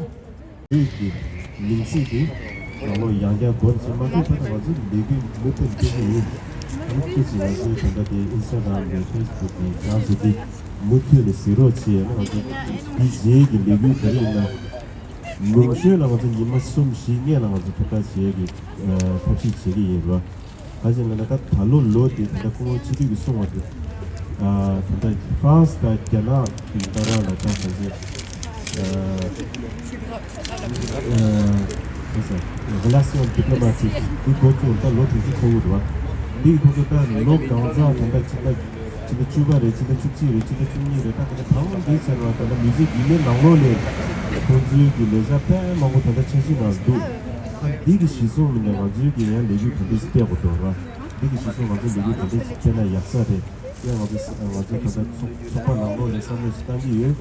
བོད་ཀྱི་མིང་ཚིག་དེ་ནང་ལོགས་ཡང་བསྐྱར་འབོར་ཆེ་མ་ཐུབ་པ་དང་། ང་ཚོའི་ལས་འགུལ་མུ་མཐུད་སྤེལ་གྱི་ཡིན། ཨ་ནི་ཁྱེད་ཀྱིས་ང་ཚོའི་ད་ལྟ་དེ་ཨིན་སི་ཊ་གྷི་རམ་ནས་ཕེ་སི་བུག་ནས་རྒྱང་མཛད་དེ་མུ་མཐུད་ནས་གཟིགས་རོགས་བྱེད། ཨ་ནི་ང་ཚོ་དེའི་རྗེས་ཀྱི་ལས་འགུལ་ག་རེ་ཡིན་ན། ལུང་ཤོད་ལ་ང་ཚོ་ཉི་མ་གསུམ་བཞི་སྔོན་ལ་ང་ཚོ་ཐོག་མཐའ་བྱེད་ཀྱི་ཨ་ཐབས་ཤེས་བྱེད་ཀྱི་ཡིན་རོ། ག་ཅི་ལབ་ན། ད་ད་ལོ་ལོ་དེ་ད་ལྟ་སྐུ་ངོ་སྤྱི་འཐུས་ཀྱིས་གསུངས་པ་དེ། ཨ་ད་ལྟ་ཧྥ་རན་སི་དང་རྒྱ་ནག་གི་ལྟ་ར་ལ་ད་ད་ཅི། ཨ་ཨ་ཁ་ས་relations diplomatiques་འདི་འགོ་བཙུགས་ད་ལོ་དྲུག་ཅུ་འཁོར་གྱི་འདུག་བ། འདིའི་ཐོག་ཏུ་ད་ལོ་གང་ཙམ་ད་ལྟ་ཕྱི་ཟླ་ཕྱི་ཟླ་བཅུ་པ་རེད། ཕྱི་ཟླ་བཅུ་གཅིག་རེད། ཕྱི་ཟླ་བཅུ་གཉིས་རེད། ད་ད་ལྟ་གང་འདི་བྱས་ན་ད་ལྟ་མི་ཚེ་འདི་ནས་ནང་ལོགས་ནས་ཁོང་ཚོའི་གི་ལས་བྱ་དཔེ་མང་པོ་ད་ལྟ་འཆར་གཞི་ནང་འདུག་ཨ་འདི་གི་གཞི་བཟུང་ནས་ང་ཚོའི་གི་ཡང་ལས་འགུལ་ག་འདྲ་ཞིག་སྤེལ་དགོས་འདུག་ར། འདི་གི་གཞི་བཟུང་ང་ཚོའི་ལས་འགུལ་ག་འདྲ་ཞིག་སྤེལ་ན་ཡག་ས་རེད། ཡང་ང་ཚོ་ང་ཚོ་ད་ལྟ་ཚོགས་ཚོགས་པ་ནང་ལོགས་ནས་བསམ་བློ་ཞིག་བཏང་གི་ཡོད།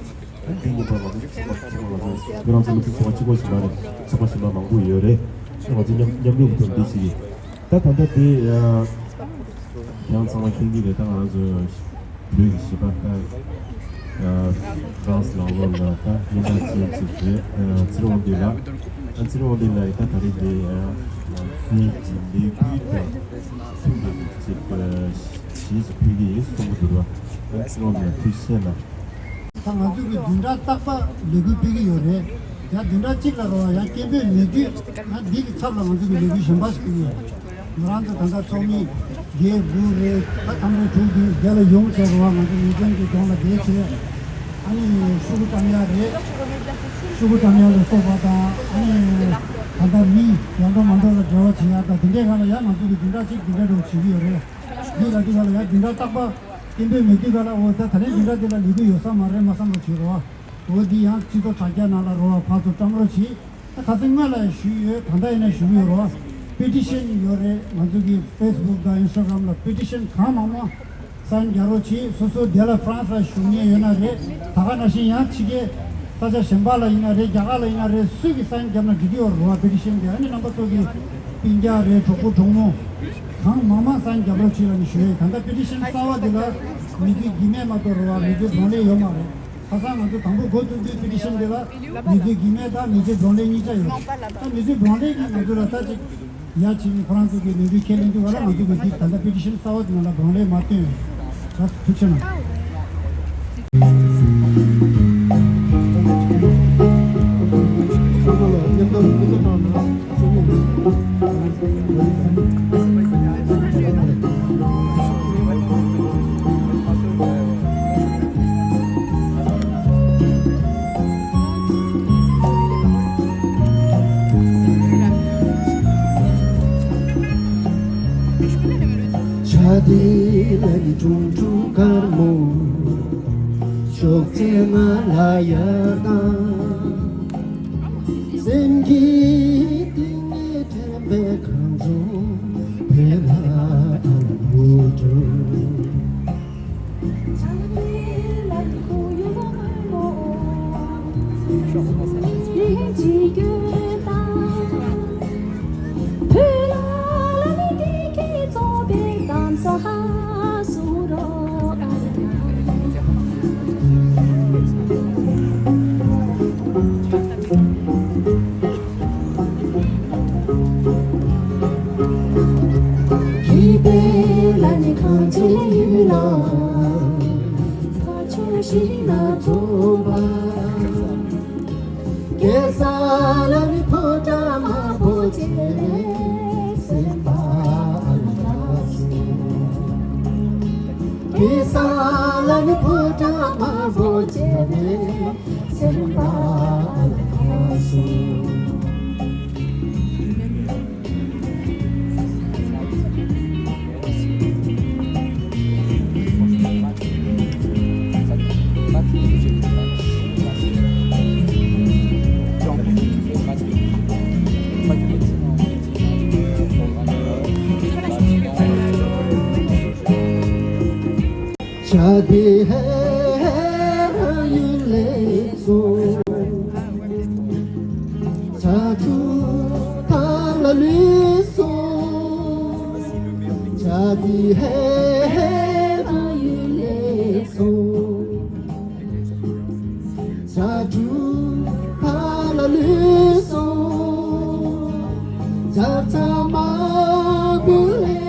ཨ་འདི་ཉིན་པ་ང་ཚོ་ཚོགས་པ་ཚོགས་པ་ང་ཚོ་ཁྱེད་རང་ཚོ་ལ་ཚོགས་པ་གཅིག་པོ་ཞིག་མ་རེད། ཚོགས་པ་གཞན་པ་མང་པོ་ཡོད་རེད། ང་ཚོ་མཉམ་མཉམ་རུབ་ཏུ་འདི་བྱེད་ཀྱི། ད་ད་ལྟ་དེ་ཨ་ ཁྱེད་རང་ཚང་མ་མཁྱེན་གྱི་རེད། ད་ང་རང་ཚོ་བོད་ཀྱི་གཞས་པ་ད་ཨ་ཧྥ་རན་སི་ནང་ལོགས་ལ་ད་སྙན་གྲགས་ཆེ་ཅིག་རེད། ཨ་ཚེ་རིང་དབང་འདུས་ལགས། ཨ་ཚེ་རིང་དབང་འདུས་ལགས་ཡིས་ད་ད་རེས་འདི་ཨ་བོད་ཀྱི་ལས་འགུལ་དང་མཐུན་པའི་ཅིག་ཨ་གཞས་ཅིག་ཕུལ་གྱི་ཡིན་གསུང་གི་འདུག་ར། ཨ་ཚེ་རིང་དབང་འདུས་ལགས་ཐུགས་རྗེ་ཆེ་གནང་། ད་ང་ཚོ་གི་བདུན་ཕྲག་རྟག་པར་ལས་འགུལ་སྤེལ་གྱི་ཡོད་རེད། ཡང་བདུན་ཕྲག་གཅིག་ལ་རོ་ཡང་སྐད་འབོད་མེད་དུས་ང་འདི་གི་ཚབ་ལ་ང་ཚོ་གི་ལས་འགུལ་གཞན་པ་ཞིག་སྤེལ་གྱི་ཡོད། ང་རང་ཚོ་ད་ལྟ་ཚོགས་མི་བརྒྱད་དགུ་རེད། ད་ཐམ་རེ་དྲུག་འདི་རྒྱ་ལ་ཡོང་བྱས་རོ་ང་ཚོ་ཉེས་ཅན་གྱི་གདོང་ལ་བསྡད་བྱས། ཨ་ནི་ཤོག་གུ་བཀྲམ་ཡག་རེད། ཤོག་གུ་བཀྲམ་ཡག་ལ་སོགས་པ་དང་ཨ་ནི་ད་ལྟ་མི་ཡར་འགྲོ་མར་འགྲོ་ལ་འབྲེལ་བ་བྱེད་ཡག་དང་དེ་འདྲའི་སྒང་ལ་ཡང་ང་ཚོ་གི་བདུན་ཕྲག་གཅིག་དེ་འདྲའི་རོ་བྱེད་ཀྱི་ཡོད་རེད། འདི་ལ་འདི་ག་ལ་ཡང་འདི་འདྲ་རྟག་པར་སྐད་འབོད་མེད་དུས་ག་ལ་འོ་ད་ད་རེས་འདི་འདྲ་འདི་ལ་ལས་འགུལ་ཡོད་ས་མ་རེད་མ་བསམ་རོགས་བྱེད་རོགས། འོ་འདི་ཡང་སྤྱི་ཚོགས་དྲ་རྒྱ་ནང་ལ་རོགས་ཕར་ཚུར་བཀྲམ་རོགས་བྱེད། ད་ག་ཚོད་སྔོན་ལ་ཡང་ཞུས་ཡོད། ད་ལྟ་ཡིན་ན་ཞུ་གི་ཡོད་རོགས། པེ་ཊི་ཤན་ཡོད་རེད། ང་ཚོ་གི་ཕེ་སི་བུག་དང་ཨིན་སི་ཊ་གྷ་རམ་ལ་པེ་ཊི་ཤན་གང་མང་མང་སའིན་རྒྱག་རོགས་བྱེད། སོ་སོ་དེ་ལ་ཧྥ་རན་སི་ལ་བཞུགས་མཁན་ཡོད་ན་རེད། ད་ག་ནང་བཞིན་ཡང་ཕྱི་རྒྱལ་ས་ཆ་གཞན་པ་ལ་ཡིན་ན་རེད། རྒྱ་གར་ལ་ཡིན་ན་རེད། སུས་གི་སའིན་བརྒྱབ་ན་འགྲིག་གི་ཡོད་རེད་བ། པེ་ཊི་ཤན་དེ་ཨ་ནི་རྣམ་པ་ཚོ་གི་སྤུན་ཀྱག་རེད། གྲོགས་པོ་གྲོགས་མོ་གང་མང་མང་སའིན་རྒྱབ་རོགས་བྱེད་ལ་ནི་ཞུ་ཡས། ད་ལྟ་པེ་ཊི་ཤན་གསར་བ་འདི་ལ་མི་ཚེ་རྒྱུས་མེད་མ་གཏོགས་རེད་བ། མི་ཚེ་བགྲོ་གླེང་ཡོད་མ་རེད། ཁ་སང་ང་ཚོ་དང་པོ་འགོ་བཙུགས་དུས་པེ་ཊི་ཤན་འདི་ལ་མི་ཚེ་རྒྱུས་མེད་དང་མི་ཚེ་བགྲོ་གླེང་གཉིས་ཆ་ཡོད། ད་མི་ཚེ་བགྲོ་གླེང་གིས་ང་ཚོ་ལ་ལྟ་ཅིག་ཡ་བྱེད་ནི་ཁོ་རང་ཚོ་གི་ལས་འགུལ་ཁས་ལེན་དུས་བ་ལ་ང་ཚོ་གི་འདི་ད་ལྟ་པེ་ཊི་ཤན་གསར་བ་འདི་ནང་ལ་བགྲོ་གླེང་མ་བཏོན་ཡོད། ད་ཐུགས་རྗེ་གནང་། བྱ་དེ་ལ་ནི་ཁྲུང་ཁྲུང་དཀར་མོ། ཤོག་ཙེ་ང་ལ་ཡར་དང་། སེམས་ཀྱི་གཏིང་ནས་དྲན་པའི་ཁམས་ཚོ་བོད་ལ་ཨ་ལ་འུ་ཐུ། ཁྱི་དེ་ལ་ནི་གང་བྱེད་ཡིན་ལ། ཚ་ཆུ་ཞིག་ན་ཐུག་པ། གེ་ས་ལ་ནི་ཕོ་བྲང་དམར་པོ་བྱས་ནས་སེམས་པ་ཨ་ལ་ཁ་སོ། གེ་ས་ལ་ནི་ཕོ་བྲང་དམར་པོ་བྱས་ནས་སེམས་པ་ཨ་ལ་ཁ་སོ། བྱ་དེ་ཧེ་ཧེ་ཡུལ་ལས་སོ། བྱ་ཆུ་ཐང་ལ་ལུས་སོ། བྱ་དེ་ཧེ་ཧེ་ཡུལ་ལས་སོ། བྱ་ཆུ་ཐང་ལ་ལུས་སོ། བྱ་ཚ་མ་བུ་ལས།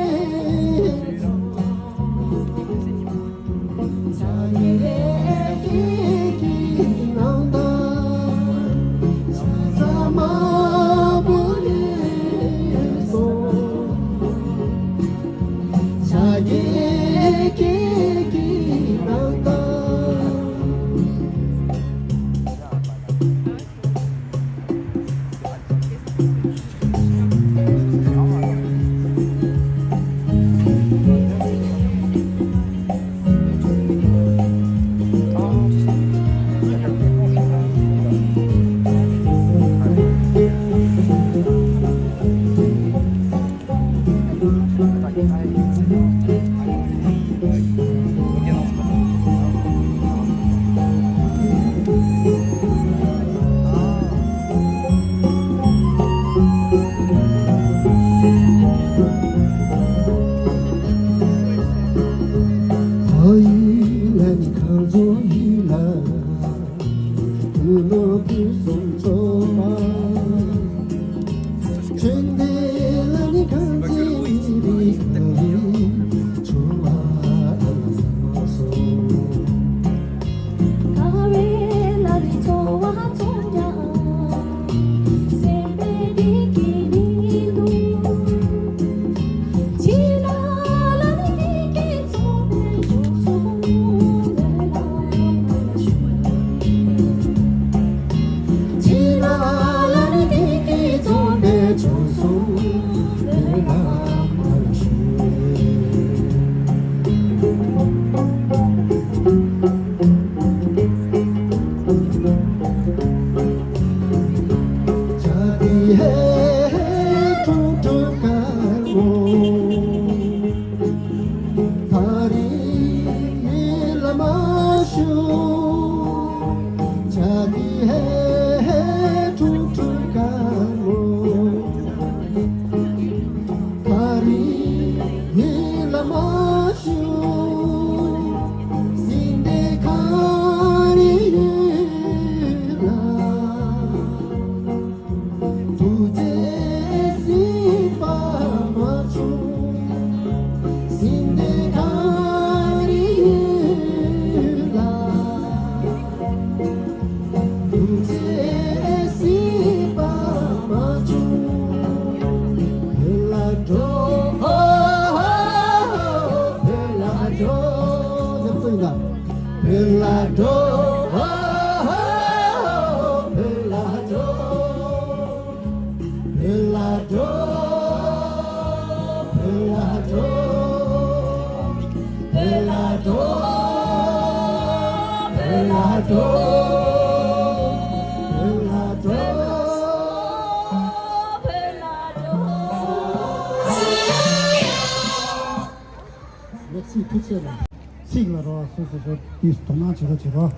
ལེགས་སི་ཐུགས་རྗེ་ཆེ། ཚིག་ལ་རོ་སོ་སོ་སོ་དེ་དོ་སྣང་བྱེད་རོགས་བྱེད་རོགས།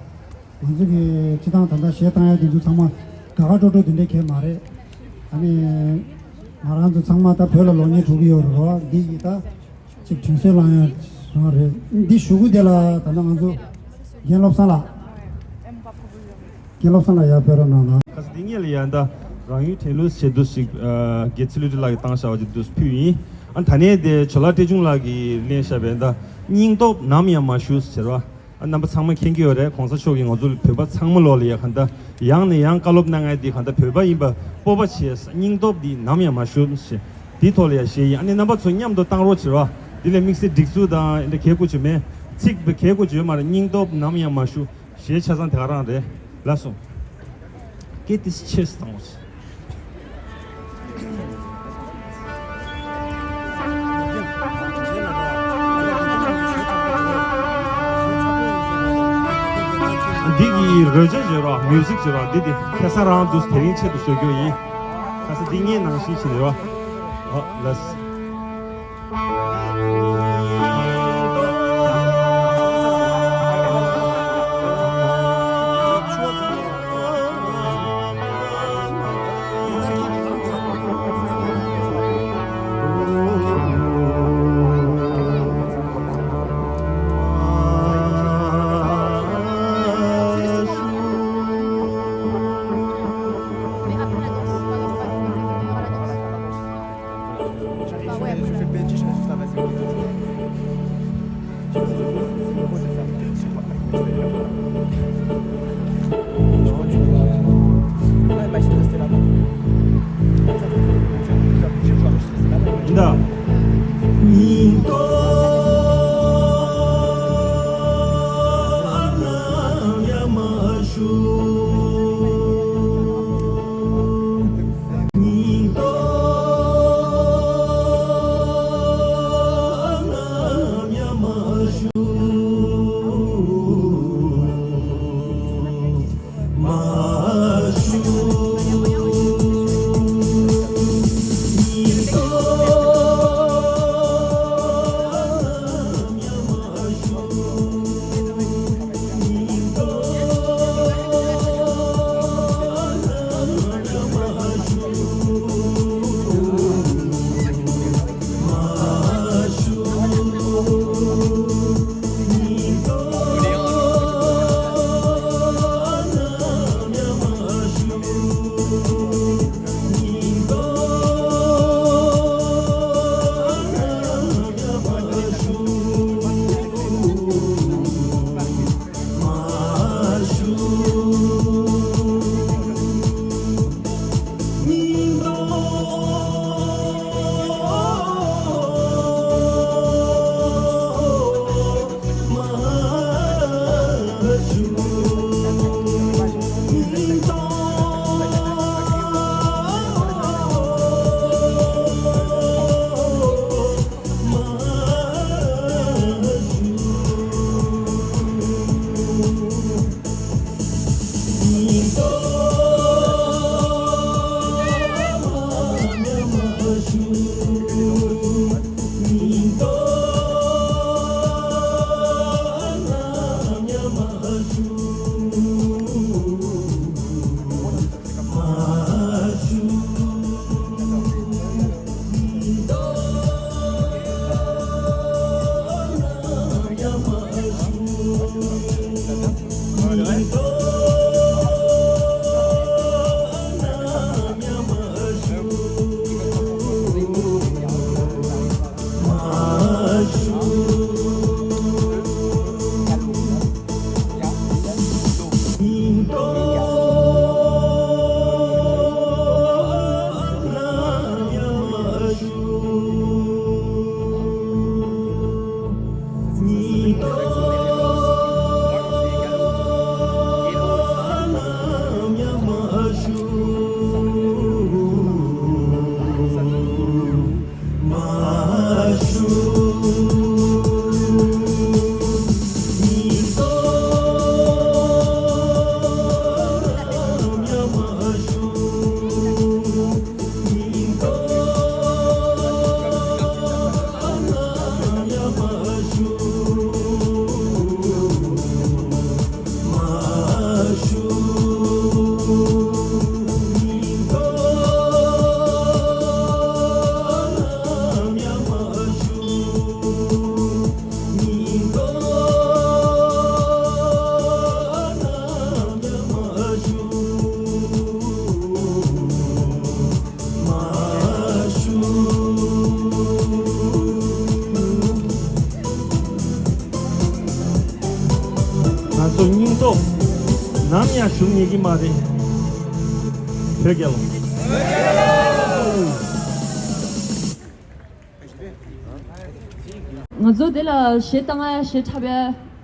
ང་ཚོ་གི་སྤྱི་བཏང་ད་ལྟ་གཞས་བཏང་ཡ་དེ་ཚོ་ཚང་མ་དགའ་དགའ་སྤྲོ་སྤྲོ་དེ་འདྲའི་གས་མ་རེད། ཨ་ནི་ང་རང་ཚོ་ཚང་མ་ད་བོད་ལ་ལོག་མཁན་འགྲོ་གི་ཡོད་རེད་རོ། འདི་ཡི་ད་ཅིག་དྲན་གསོ་བསླང་ཡ་རང་རེད། འདི་ཞུ་སྐུལ་དེ་ལ་ད་ལྟ་ང་ཚོ་རྒན་བློ་བཟང་ལགས། རྒན་བློ་བཟང་ལགས་ཡར་ཕེབས་རོགས་གནང་དང་། ཁ་སང་འདི་ངེད་ལ་ཡང་ད་རང་ཡུལ་དྲན་གླུ་ཞེས་འདུག་ཞིག་ཨ་རྒན་ཚེ་ལུས་བཀྲ་ལགས་ཀྱིས་བཏང་བཞག་པ་ཅིག་འདུག་ཕུལ་ཡིན། ཨ་ད་ནས་དེ་ཇོ་ལགས་བཀྲས་ཆུང་ལགས་ཀྱིས་ལེན་བཞག་པའི་ད་སྙིང་སྟོབས་ནམ་ཡང་མ་ཞུ་ཟེར་བ། ཨ་རྣམ་པ་ཚང་མ་མཁྱེན་གྱི་ཡོད་རེད། གོང་ས་མཆོག་གིས་ང་ཚོ་བོད་པ་ཚང་མ་ལོག་ལ་ཡ་ག་ད་ཡང་ནས་ཡང་བཀའ་སློབ་གནང་ཡ་འདི་ག་ད་བོད་པ་ཡིན་པ་སྤོབས་པ་བྱས། སྙིང་སྟོབས་འདི་ནམ་ཡང་མ་ཞུ་ཞེས་འདི་ཐོག་ལ་ཡ་བཤད་ཡིན། ཨ་ནི་རྣམ་པ་ཚོ་མཉམ་དུ་བཏང་རོགས་བྱེད་རོགས། འདི་ལས་དམིགས་བསལ་སྒྲིག་འཛུགས་དང་འདི་གས་དགོས་ཀྱི་མེད། ཚིག་གས་དགོས་ཀྱི་ཡོད་མ་རེད། སྙིང་སྟོབས་ནམ་ཡང་མ་ཞུ། གཞས་ཆ་ཚང་དེ་ག་རང་རེད། ལགས་སོ། Get this chest out. འདི་གི་རོལ་ཆ་བརྗོད་རོགས། མིའུ་ཟིག་བརྗོད་རོགས། འདི་དེ་ཁ་སང་རང་དུ་དེ་རིང་ཆེད་དུ་བཟོ་རྒྱུ་ཡིན། ཁ་སང་འདི་ངའི་ནང་བཞིན་བྱེད་རོགས། ཨོ་ལགས། ང་ཚོ་སྙིང་སྟོབས་ནམ་ཡང་ཞུམ་ཉེས་ཀྱི་མ་རེད། བོད་རྒྱལ་ལོ། ང་ཚོ་དེ་ལ་གཞས་བཏང་ཡ་གཞས་འཁྲབ་ཡ་ཨ་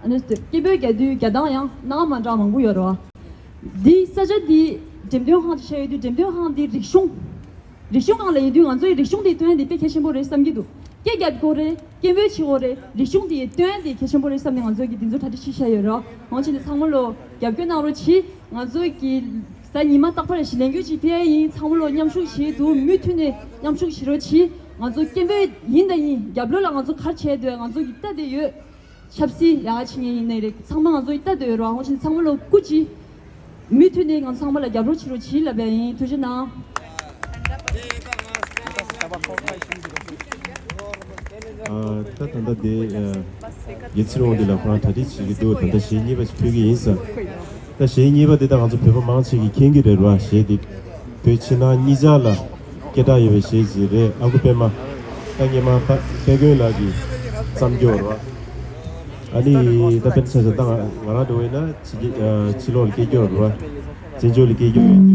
ནི་སྐད་འབོད་རྒྱག་དུས་རྒྱག་སྟངས་ཡང་སྣ་མ་འདྲ་མང་པོ་ཡོད་རེད་བ། འདི་ས་ཆ་འདི་འགྲེམས་སྟོན་ཁང་ཅིག་ཆགས་ཡོད་དུས་འགྲེམས་སྟོན་ཁང་འདི་རིག་གཞུང་རིག་གཞུང་སྒང་ལ་ཡིན་དུས་ང་ཚོ་ཡི་རིག་གཞུང་འདི་སྟོན་ཡ་འདི་དཔེ་གལ་ཆེན་པོ་རེད་བསམ་གྱི་འདུག་སྐད་རྒྱག་དགོས་རེད། སྐད་འབོད་བྱེད་དགོས་རེད། རིག་གཞུང་འདི་སྟོན་ཡ་འདི་གལ་ཆེན་པོ་རེད་བསམ་ནས་ང་ཚོ་གི་འདི་ཚོ་གྲ་སྒྲིག་ཞིག་བྱས་ཡོད་རེད་བ། འོ་བྱས་ནས་ཚང་མ་ལོ་རྒྱབ་སྐྱོར་གནང་རོགས་གྱིས། ང་ཚོ་གི་གཟའ་ཉི་མ་རྟག་པར་ཞིག་ལས་འགུལ་ཅིག་སྤེལ་ཡིན། ཚང་མ་ལོ་མཉམ་ཞུགས་བྱེད་དུ་མུ་མཐུད་ནས་མཉམ་ཞུགས་བྱེད་རོགས་གྱིས། ང་ཚོ་སྐད་འབོད་ཡིན་དང་ཡིན། རྒྱབ་ལོགས་ལ་ང་ཚོ་ག་རེ་བྱས་འདུག་ང་ཚོ་གི་ལྟ་བསྡད་ཡོད། ཆབ་སྲིད་ལས་ཀ་བྱེད་མཁན་ཡིན་ནའི་རེད། ཚང་མ་ང་ཚོ་གི་ལྟ་བསྡད་ཡོད་རེད་བ། འོ་བྱས་ཚང་མ་ལོ་སྐུ་མཁྱེན། མུ་མཐུད་ནས་ང་ཚོ་ཚང་མ་ལ་རྒྱབ་རོགས་བྱེད་རོགས་གྱིས་ལབ་པ་ཡིན། ཐུགས་རྗེ་གནང་། ཨ། ད་ད་ལྟ་དེ་ཨ། རྒྱལ་ཚེ་རིང་འདི་ལ་ཁོ་རང་གྲ་སྒྲིག་བྱེད་ཀྱི་འདུག་ད་ལྟ་གཞས་གཉིས་པ་ཞིག་ཕུལ་གྱི་ཡིན་ཟེར། ད་གཞས་གཉིས་པ་དེ་ད་ང་ཚོ་བོད་པ་མང་ཆེ་གིས་མཁྱེན་གྱི་རེད་བ། གཞས་དེ་བོད་ཕྱི་ནང་གཉིས་ཆར་ལ་སྐད་གྲགས་ཡོད་པའི་གཞས་ཅིག་རེད། ཨ་ཁུ་པད་མ། ད་སྔོན་མ་ད་དཔལ་མགོན་ལགས་ཀྱིས་བརྩམས་རྒྱུ་རེད་བ། ཨ་ནི་ད་དཔེར་ན་ཆ་བཞག་ད་ང་ང་རང་འདྲ་བོ་ཡིན་ན་ཕྱི་རྒྱལ་ཨ། ཕྱི་ལོགས་ལ་སྐད་རྒྱག་རེད་བ། བཙན་བྱོལ་ལ་སྐད་རྒྱག་ཡོད་དུས་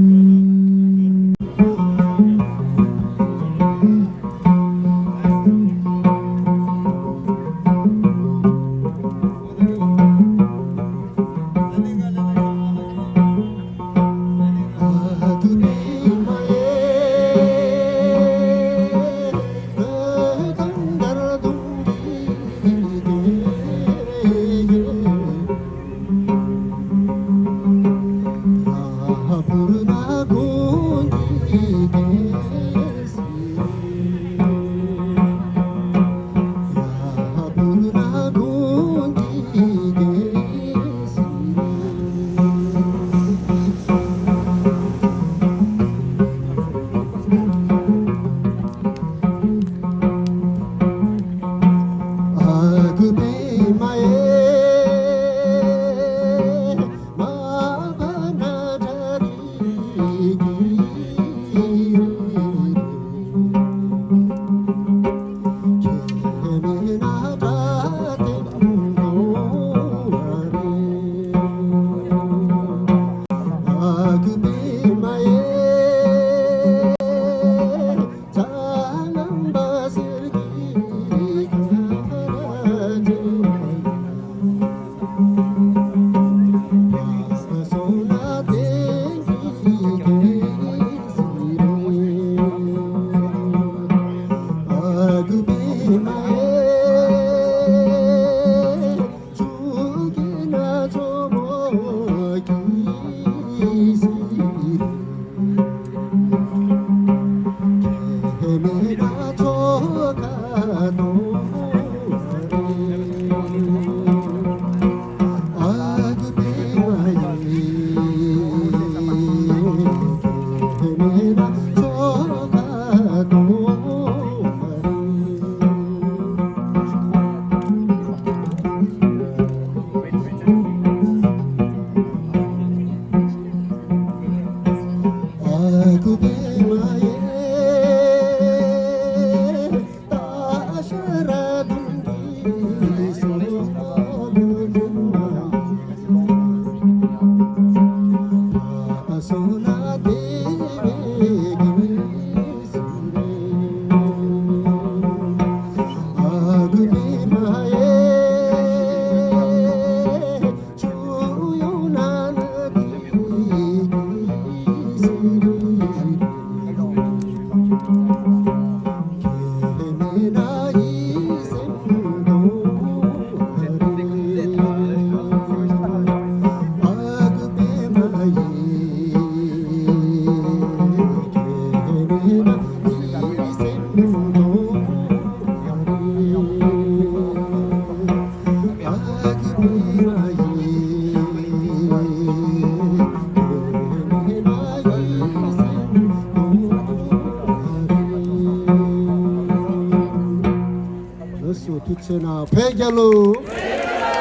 ཆེ་ན་བོད་རྒྱལ་ལོ།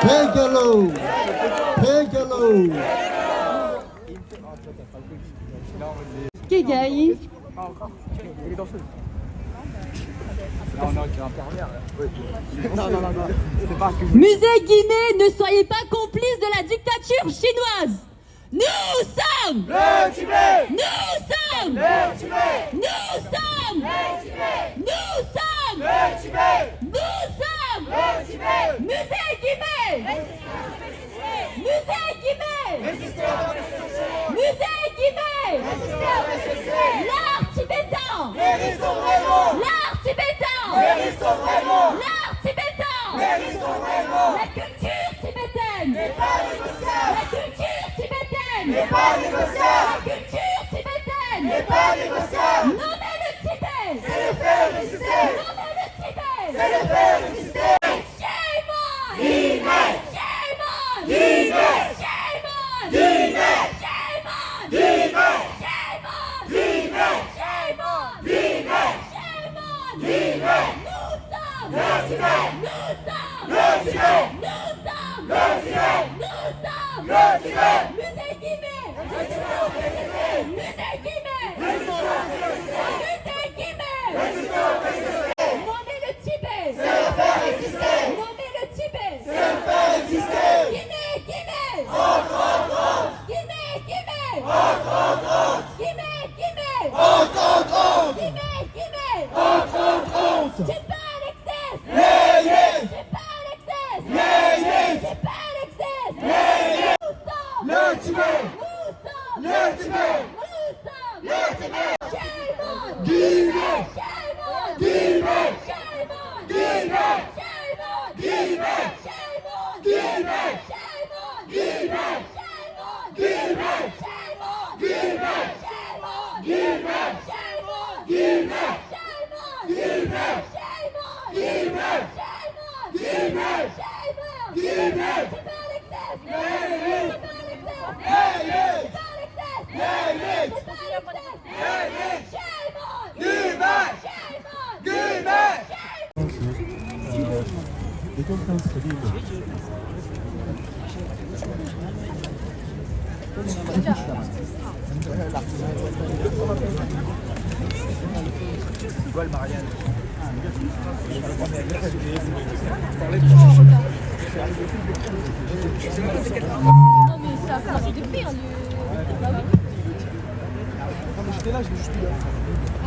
བོད་རྒྱལ་ལོ། བོད་རྒྱལ་ལོ། སྐད་རྒྱག་ཡིན། Musée Guimet, ne soyez pas complice de la dictature chinoise. Nous sommes le Tibet. Nous sommes le Tibet. Nous sommes le Tibet. Nous sommes le Tibet. Nous sommes le Tibet. Musée Guimet. Musée Guimet. Musée Guimet. L'art tibétain. L'art tibétain. L'art tibétain. La culture tibétaine. La culture tibétaine. La culture tibétaine. Nommez le Tibet. Nommez le Tibet. Shame on. Shame on. Shame on. Shame on. Shame on. Nous sommes le Tibet. Nous sommes le Tibet. Nous sommes le Tibet. Nous sommes le Tibet. Musée Guimet. Musée Guimet. Musée Guimet. Nommez le Tibet. Nommez le Tibet. Guimet, Guimet. Guimet, Guimet. Guimet, Guimet. Guimet, Guimet. Tibet exists. Tibet exists. Tibet exists. Nous sommes le Tibet. Nous sommes le Tibet. Nous sommes le Tibet. Shame on. Guimet. Shame on. Guimet. Shame on. Guimet. Shame on. Guimet. Shame on. Guimet. Shame on. Guimet. Shame on. Guimet. Shame on. Guimet. Shame on. Guimet. Shame on. Guimet. Shame on. Guimet. Shame on. Guimet. Shame on. Guimet. Shame on. Guimet. Tibet exists. Tibet exists. Tibet exists. Tibet exists. Shame on. Guimet. Shame on. Guimet. Non, mais ça a commencé depuis, hein, le... Bah oui. Non, mais j'étais là, je l'ai juste eu là.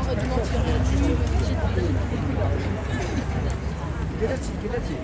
Arrête de mentir. Quelle heure c'est, quelle heure c'est ?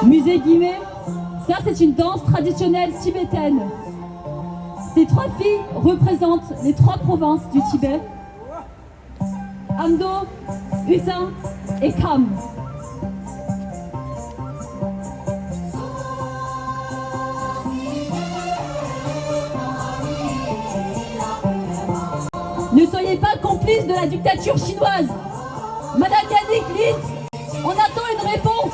Musée Guimet, ça c'est une danse traditionnelle tibétaine. Ces trois filles représentent les trois provinces du Tibet. Amdo, Uzen et Kham. Ne soyez pas complices de la dictature chinoise. Madame Yannick Litz, on attend une réponse.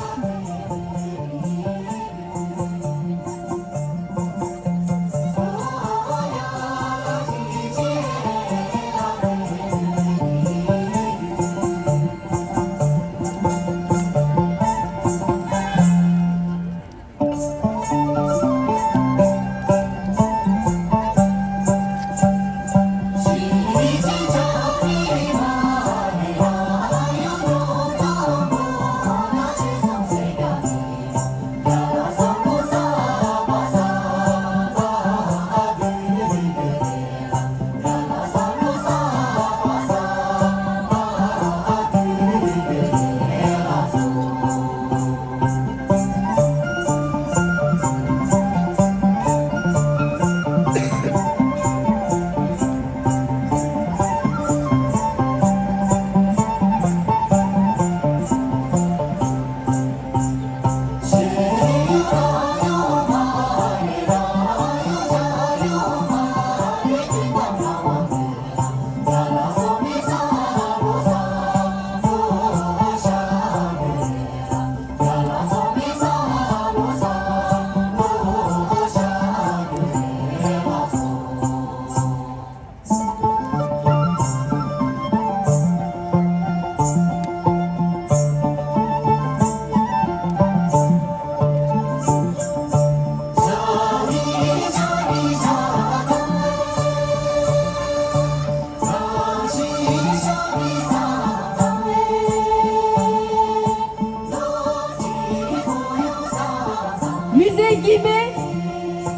Musée Guimet,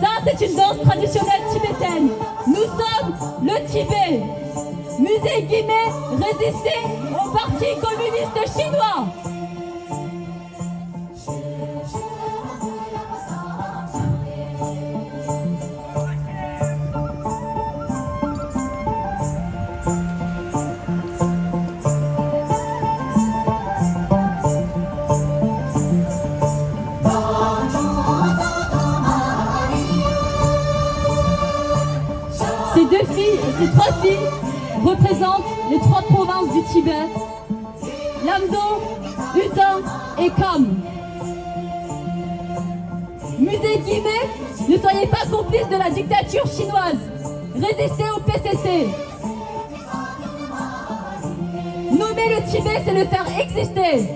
ça c'est une danse traditionnelle tibétaine. Nous sommes le Tibet. Musée Guimet, résistez au Parti communiste chinois. Ces deux filles, ces trois filles représentent les trois provinces du Tibet, Lamdo, Utan et Kham. Musée Guimet, ne soyez pas complices de la dictature chinoise. Résistez au P C C. Nommer le Tibet, c'est le faire exister.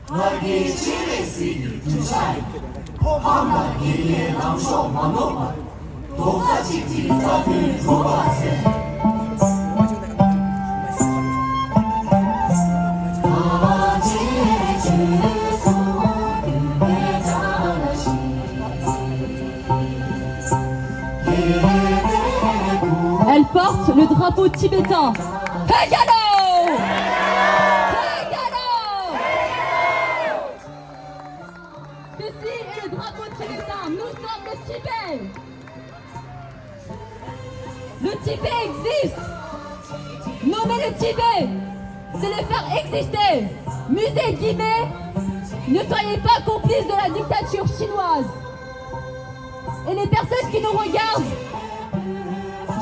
ཕ་གིའི་སྤྱན་རས་གཟིགས་ཀྱི་གདུལ་བྱ་ཡི། ཕམ་ལ་དགེ་རྒན་ལམ་མཆོག་མ་ནོར་བར། རྡོག་རྩ་གཅིག་སྒྲིལ་རྩ་དོན་འགྲུབ་པར་མཛད། Elle porte le drapeau tibétain. Phagalo! Phagalo! Ceci est le drapeau tibétain. Nous sommes le Tibet. Le Tibet existe. Nommer le Tibet, c'est le faire exister. Musée Guimet, ne soyez pas complices de la dictature chinoise. Et les personnes qui nous regardent,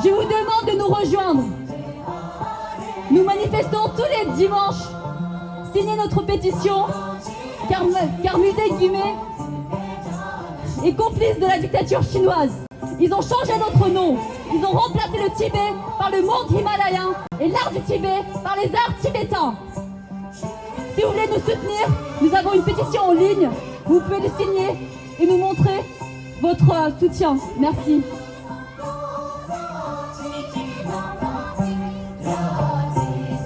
je vous demande de nous rejoindre. Nous manifestons tous les dimanches. Signez notre pétition, car, car Musée Guimet est complice de la dictature chinoise. Ils ont changé notre nom. Ils ont remplacé le Tibet par le monde himalayen et l'art du Tibet par les arts tibétains. Si vous voulez nous soutenir, nous avons une pétition en ligne. Vous pouvez le signer et nous montrer votre, euh, soutien. Merci.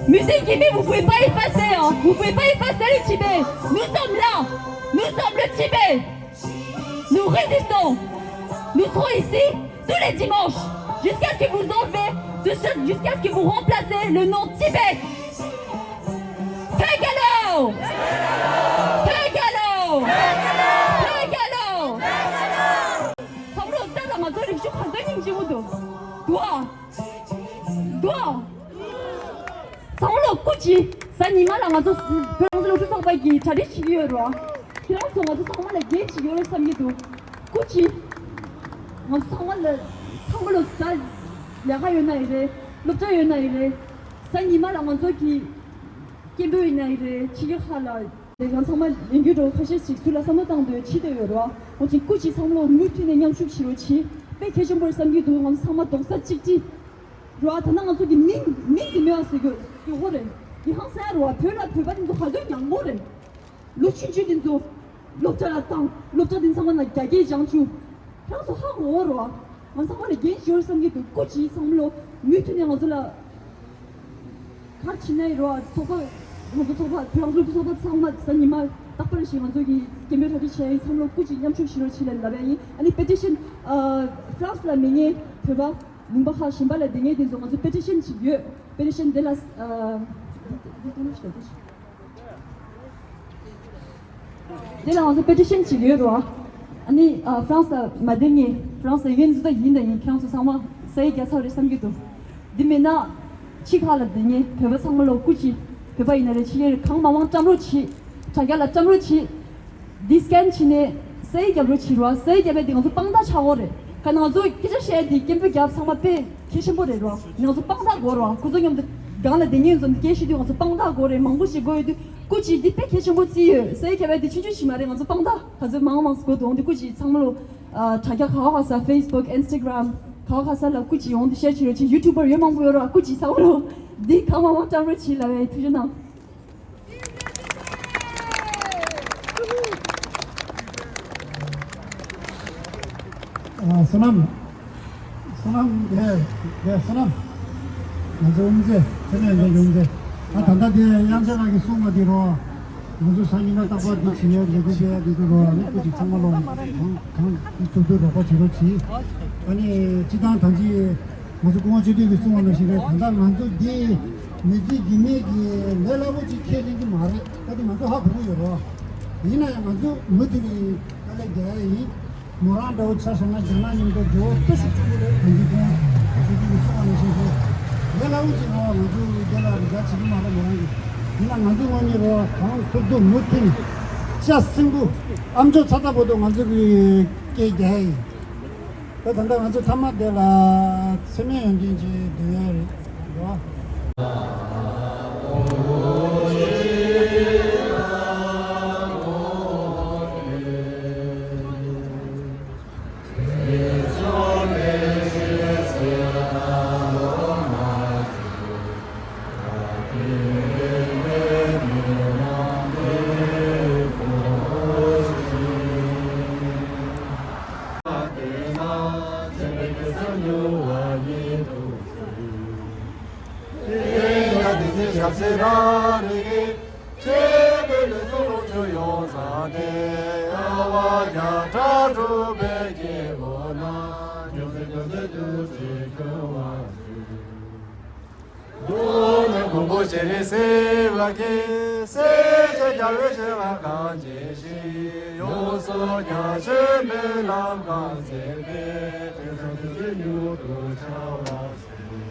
Musée Guimet, vous pouvez pas effacer, hein. Vous pouvez pas effacer le Tibet. Nous sommes là. Nous sommes le Tibet. Nous résistons. Nous serons ici tous les dimanches jusqu'à ce que vous enlevez, jusqu'à ce que vous remplacez le nom Tibet. Phagalo! Phagalo! Phagalo! ཚང་མ་ལོ་ལྟ་ལ་ང་ཚོ་རིག་གཞུང་ག་ཚོད་སྙིང་རྗེ་པོ་འདུག་འདུག་ཨ། འདུག་ཨ། ཚང་མ་ལོ་སྐུ་མཁྱེན། གཟའ་ཉི་མ་ལ་ང་ཚོ་བོད་རང་བཙན་སློབ་ཕྲུག་ཚོགས་པ་གིས་གྲ་སྒྲིག་བྱེད་ཀྱི་ཡོད་རེད་བ། ཁྱེད་རང་ཚོ་ང་ཚོ་ཚང་མ་ལ་འགན་ཅིག་ཡོད་རེད་བསམ་གྱི་འདུག་སྐུ་མཁྱེན། ང་ཚོ་ཚང་མ་ལ་ཚང་མ་ལ་གཟའ་ལས་ཀ་ཡོད་ན་ཡི་རེད། སློབ་གྲྭ་ཡོད་ན་ཡི་རེད། གཟའ་ཉི་མ་ལ་ང་ཚོ་གི་སྐད་འབོད་ཡིན་ན་ཡི་རེད། ཕྱི་རྒྱལ་ཁག་ལ་ཡང་ཚང་མ་ལས་འགུལ་འགྲོ་ཁ་ཤས་ཤིག་སུ་ལ་བསམ་བློ་བཏང་འདོད་ཅི་འདོད་ཡོད་རོགས། ང་ཚོ་སྐུ་མཁྱེན་ཚང་མ་ལ་མུ་མཐུད་ནས་མཉམ་ཞུགས་བྱེད་རོགས་གྱིས། དཔེ་གལ་ཆེན་པོ་རེད་བསམ་གྱི་འདུག་ང་ཚོ་ཚང་མ་རྡོག་རྩ་གཅིག་སྒྲིལ་རོགས། ད་ནང་ང་ཚོ་གི་མིང་མིང་དེ་མེད་པ་བཟོ་རྒྱུ་བཟོ་དགོས་རེད། ཡི་ཧང་ས་ཡ་རོགས། བོད་ལ་བོད་པ་དེ་ཚོ་ག་ཚོད་མྱངས་དགོས་རེད། ལོ་ཆུང་ཆུང་དེ་ཚོ་སློབ་གྲྭ་ལ་བཏང་། སློབ་གྲྭ་དེ་ཚང་མ་ལ་རྒྱ་སྐད་སྦྱང་བཅུག་ཁྱེད་རང་ཚོ་ཧ་གོ་རོགས། ང་ཚང་མ་ལ་འགན་ཞུ་བསམ་གྱི་འདུག་སྐུ་མཁྱེན་ཚང་མ་ལོ་མུ་མཐུད་ནས་ང་ཚོ་ལ་ག་རེ་བྱེད་ན་ཡི་རོགས། ཚོགས་པ་ང་ཚོ་ཚོགས་པ་བོད་རང་བཙན་སློབ་ཕྲུག་ཚོགས་པ་ཚང་མ་གཟའ་ཉི་མ་རྟག་པར་བཞིན་ང་ཚོ་གི་སྐད་འབོད་གྲ་སྒྲིག་བྱས་ཡིན། ཚང་མ་ལོ་སྐུ་མཁྱེན་མཉམ་ཞུགས་བྱེད་རོགས་བྱེད་ལབ་ལབ་ཡ་ཡིན། ཨ་ནི་པེ་ཊི་ཤན་ཨ་ཧྥ་རན་སི་ལ་མེད་མཁན་བོད་པ་ལུང་པ་ཁག་གཞན་པ་ལ་བསྡད་མཁན་དེ་ཚོ་ང་ཚོ་པེ་ཊི་ཤན་ཅིག་ཡོད། པེ་ཊི་ཤན་དེ་ལ་ཨ་འདི་འདི་འདི་འདི་འདི་དེ་ལ་ང་ཚོ་པེ་ཊི་ཤན་ཅིག་ཡོད་རོགས། ཨ་ནི་ཨ་ཧྥ་རན་སི་ལ་མ་བསྡད་མཁན་ཧྥ་རན་སི་ཡོད་འཛུལ་ད་ཡིན་ད་ཡིན། ཁྱེད་རང་ཚོ་ཚང་མ་ས་ཡིག་རྒྱག་ཚར་རེད་བསམ་གྱི་འདུག་འདི་མིན་ན་ཕྱི་ཁག་ལ་བསྡད་མཁན་བོད་པ་ཚང་མ་ལོ་སྐུ་མཁྱེན། བོད་པ་ཡིན་ན་རེད། ཕྱི་རྒྱལ་རེད། གང་མང་མང་བཀྲམ་རོགས་གྱིས། དྲ་རྒྱ་ལ་བཀྲམ་རོགས་གྱིས། འདི་སི་ཀེན་བྱས་ནས་ས་ཡིག་རྒྱབ་རོགས་བྱེད་རོགས། ས་ཡིག་རྒྱབ་པ་དེ་ང་ཚོ་དཔང་རྟགས་ཆགས་ཡོད་རེད། ག་ནང་ཚོ་སྐད་ཆ་བཤད་དེ་སྐད་འབོད་རྒྱབ་ཚང་མ་དཔེ་གལ་ཆེན་པོ་རེད་རོགས། ང་ཚོ་དཔང་རྟགས་དགོས་རོགས། ཁོ་ཚོ་མཉམ་དུ་སྒང་ལ་བསྡད་མཁན་ཚོ་འདི་སྐད་བཤད་དུས་ང་ཚོ་དཔང་རྟགས་དགོས་རེད། མང་པོ་ཞིག་དགོས་ཡོད་དུས་སྐུ་མཁྱེན་འདི་དཔེ་གལ་ཆེན་པོ་བརྩིས་ཡོད། ས་ཡིག་རྒྱབ་པ་དེ་ཆུང་ཆུང་ཞིག་མ་རེད། ང་ཚོ་དཔང་རྟགས་ག་ཚོད་མང་མང་དགོས་འདུག་འོང་དུས་སྐུ་མཁྱེན་ཚང་མ་ལོ་དྲ་རྒྱ་ག་བ་ག་ས་ཕེ་སི་བུག་ཨིན་སི་ཊ་གྷ་རམ་ག་བ་ག་ས་ལ་སྐུ་མཁྱེན་འོང་དུས་ཤེར་བྱེད་རོགས་གྱིས། ཡུ་ཊུབ་པར་ཡོད་མང་པོ་ཡོད་རོགས། སྐུ་མཁྱེན་ཚང་མ་ལོ་འདི་གང་མང་མང་བཀྲམ་རོགས་གྱིས་ལབ་ཡ་ཡིན། ཐུགས་རྗེ་གནང་། ཨ། བསོད་ནམས། བསོད་ནམས་དེ་དེ་བསོད་ནམས། ང་ཚོ་དབུ་མཛད། ཚེ་མེད་འདི་དབུ་མཛད། ཨ། ད་ལྟ་དེ་དབྱངས་ཅན་ལགས་ཀྱིས་གསུངས་པ་འདི་རོ། ང་ཚོ་སང་ཉིན་ན་རྟག་པར་འདི་བྱེད་ཡ་ལས་འགུལ་སྤེལ་ཡ་འདི་ཚོ་རོ། ཨ་ནི་སྐུ་མཁྱེན་ཚང་མ་ལོ་གང་གང་ཐུབ་ཐུབ་རོགས་པ་བྱེད་རོགས་གྱིས། ཨ་ནི་སྤྱི་བཏང་ད་ཅི། ང་ཚོ་སྐུ་ངོ་ཆོས་སྒྲོན་གྱིས་གསུངས་པ་ནང་བཞིན་རེད། ད་ལྟ་ང་ཚོ་འདི་མི་ཚེ་རྒྱུན་མེད་ཀྱི་ལས་སླ་པོ་ཅིག་ཁས་ལེན་གྱི་མ་རེད། ད་དེ་ང་ཚོ་ཧ་གོ་གི་ཡོད་རེད། ཡིན་ན་ཡང་ང་ཚོ་མུ་མཐུད་ནས་དཀའ་ལས་རྒྱག་ཡ་ཡིན། མོ་རང་འདྲ་བོ་ཆ་བཞག་ན་རྒྱ་ནག་མཉམ་དུ་འབྲེལ་བ་དཔེ་ཤུགས་ཆེན་པོ་རེད། དོན་གྱི་ཁོང་ཆོས་སྒྲོན་གྱིས་གསུངས་པ་ནང་བཞིན་རེད། ལས་སླ་པོ་ཅིག་རེད་བ། ང་ཚོ་འདི་ལ་རེ་འགའ་བྱེད་ཀྱི་མ་རེད། མོ་རང་གིས། ཡིན་ན་ང་ཚོ་ངོས་ནས་རེད་བ། གང་ཐུབ་ཐུབ་མུ་མཐུད་ནས་ཤ་སྲིན་པོ་ཨ་མཆོག་ཚ་ཚ་བོ་དང་ང་ཚོ་གི་སྐད་རྒྱག་ཡ་ཡིན། ད་ད་ལྟ་ང་ཚོ་མཐའ་མ་དེ་ལ་ཚེ་སྨད་ཡོན་ཏན་གྱི་འདོན་ཡ་རེད་རོ། མགོན་པོ་སྤྱན་རས་གཟིགས་ཀྱི་སྲས་བཅས་རྒྱལ་བའི་ཞིང་ཁམས་ཀྱི་ཞིང་། ཡོངས་སུ་རྒྱ་ཆེན་སྨོན་ལམ་གང་མཛད་པའི། དེང་སང་དུས་ཀྱི་མྱུར་དུ་འཆར་བར་ཤོག།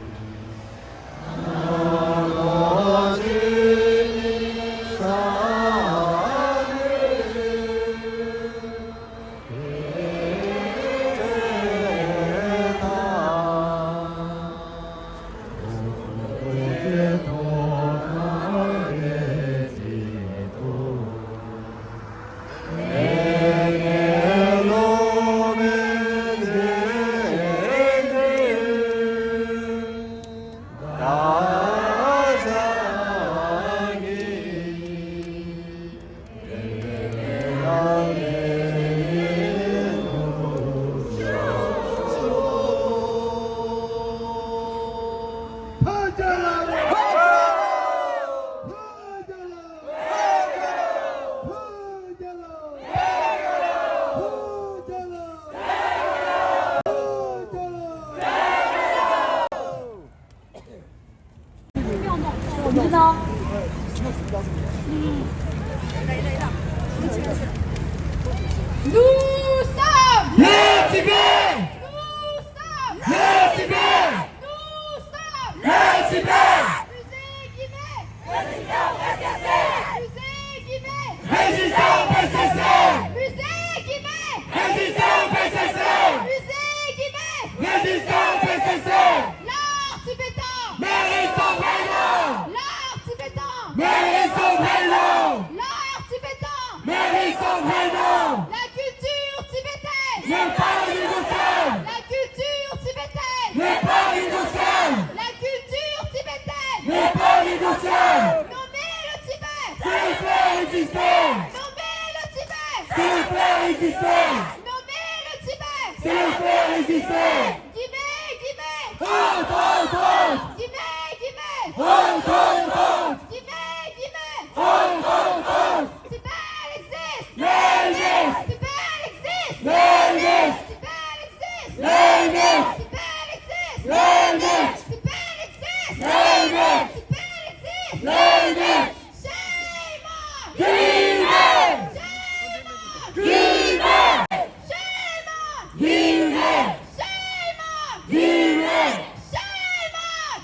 Nous sommes les Tibétains. Nous sommes les Tibétains. Nous sommes les Tibétains. Résistance P C C. Résistance P C C. résister. Nommez le Tibet. S'il vous plaît, résister. Nommez le Tibet. S'il vous plaît, résister. Guimê, Guimê. Haute, haute, haute. Guimê, Guimê. Haute, haute, haute. Guimê, Guimê. Haute, haute, haute. Tibet exists. Tibet exists. Tibet exists. Shame on! Guimê! Shame on! Guimê! Shame on! Guimê! Shame on! Guimê! Shame on!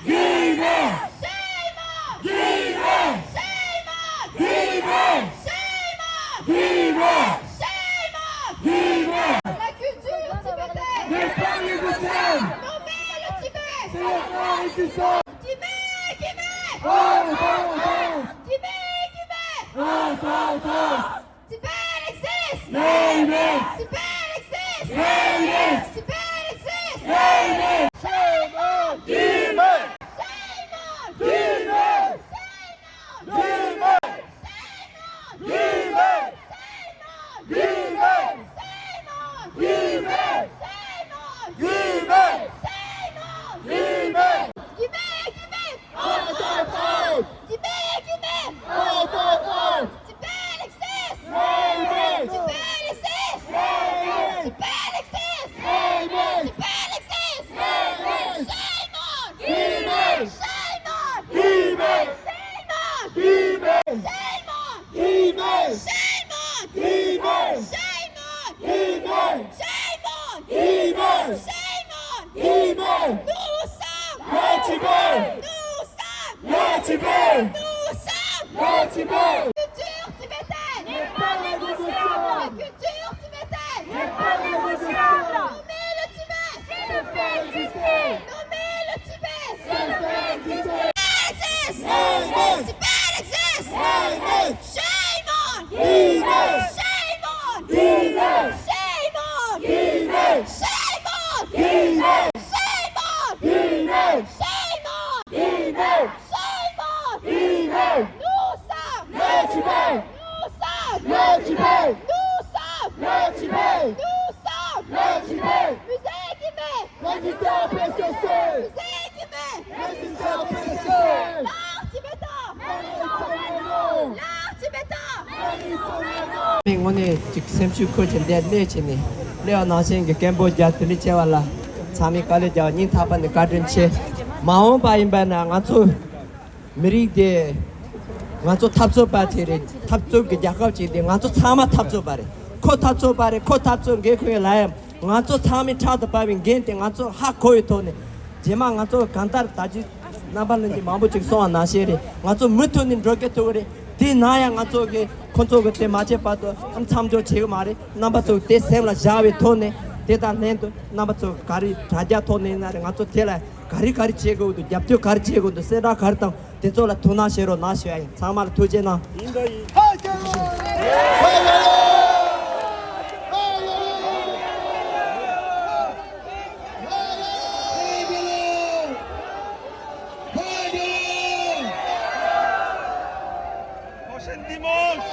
Guimê! Shame on! Guimê! Shame on! Guimê! Shame on! Guimê! Shame on! Guimê! La culture tibétaine n'est pas négociable. Nommez le Tibet. C'est la résistance. Guimê, Guimê. Haute, haute, haute. Guimê, Guimê. Haute, haute, haute. Tibet exists! Tibet exists! Tibet exists! Shame on! Guimê! Shame on! Guimê! Shame on! Guimê! Shame on! Guimê! Shame on! Guimê! Shame on! Guimê! Shame on! Guimê! Shame on! Guimê! Guimê, Guimê! Haute, haute, haute! Guimê, Guimê! Haute, haute, haute! Tibet exists! Tibet exists! Tibet exists! Tibet exists! Shame on! Guimê! Shame on! Guimê! Shame on! Guimê! Shame on! Guimê! Shame on! Guimê! Shame on! Guimê! Shame on! Guimê! Shame on! Guimê! Nous sommes! Le Tibet! Nous sommes! Le Tibet! Nous sommes! Le Tibet! Culture tibétaine! N'est pas négociable! Culture tibétaine! N'est pas négociable! Nommez le Tibet! C'est le fait exister! Nommez le Tibet! C'est le fait exister! Tibet exists! Tibet exists! Shame on! Shame on! Shame on! Shame on! Shame on! Shame on! Shame on! Shame on! Nous sommes! Le Tibet! Nous sommes! Le Tibet! Nous sommes! Le Tibet! Nous sommes! Le Tibet! Musée Guimê! Résistez en paix sur ce! Musée Guimê! Résistez en paix sur ce! L'art tibétain! L'art tibétain! དངོས་གནས་ཅིག་སེམས་ཤུགས་འཁོར་གྱི་འདིར་སླེབས་བྱས་ནས་སླེབས་པ་ནང་བཞིན་གྱི་སྐད་འབོད་རྒྱག་དེ་འདྲ་བྱས་པ་ལ་ཚང་མས་དཀའ་ལས་རྒྱག་པ་སྙིང་ཐག་པ་ནས་བཀའ་དྲིན་ཆེ། མ་འོངས་པ་ཡིན་པ་ན་ང་ཚོ་མི་རིགས་དེ་ང་ཚོ་འཐབ་རྩོད་པ་དེ་རེད། འཐབ་རྩོད་ཀྱི་རྒྱལ་ཁབ་ཅིག་དེ་ང་ཚོ་ཚང་མ་འཐབ་རྩོད་པ་རེད། ཁོ་འཐབ་རྩོད་པ་རེད། ཁོ་འཐབ་རྩོད་འགན་ཁུར་ཡོད་ལབ་ཡ། ང་ཚོ་ཚང་མས་ཕྲག་ཏུ་བབས་པའི་འགན་དེ་ང་ཚོ་ཧ་གོ་བའི་ཐོག་ནས་རྗེས་མ་ང་ཚོ་གང་ལྟར་ད་ཅི་རྣམ་པ་ལྷན་རྒྱས་མང་པོ་ཅིག་གསུངས་པ་ནང་བཞིན་རེད། ང་ཚོ་མུ་མཐུད་ནས་འགྲོ་གི་ཐུབ་ཀྱི་རེད། དེ་ནང་ཡང་ང་ཚོ་གི་ཁོ་ཚོ་གི་དེ་མ་བྱས་བར་དུ་མཚམས་འཇོག་བྱེད་ཀྱི་མ་རེད། རྣམ་པ་ཚོ་དེ་སེམས་ལ་བཞག་པའི་ཐོག་ནས་དེ་དང་ལྷན་དུ་རྣམ་པ་ཚོ་ག་རེ་དྲ་རྒྱ་ཐོག་ནས་ཡིན་ན་རེད། ང་ཚོ་དེ་ལ་ག་རེ་ག་རེ་བྱེད་དགོས་འདུག་རྒྱབ་སྐྱོར་ག་རེ་བྱེད་དགོས་འདུག་གསལ་བསྒྲགས་ག་རེ་བཏང་དེ་ཚོ་ལ་ཐུགས་སྣང་བྱེད་རོགས་གནང་ཞུ་ཡ་ཡིན། ཚང་མ་ལ་ཐུགས་རྗེ་གནང་། ཡིན་ད་ཡིན། Prochaine dimanche.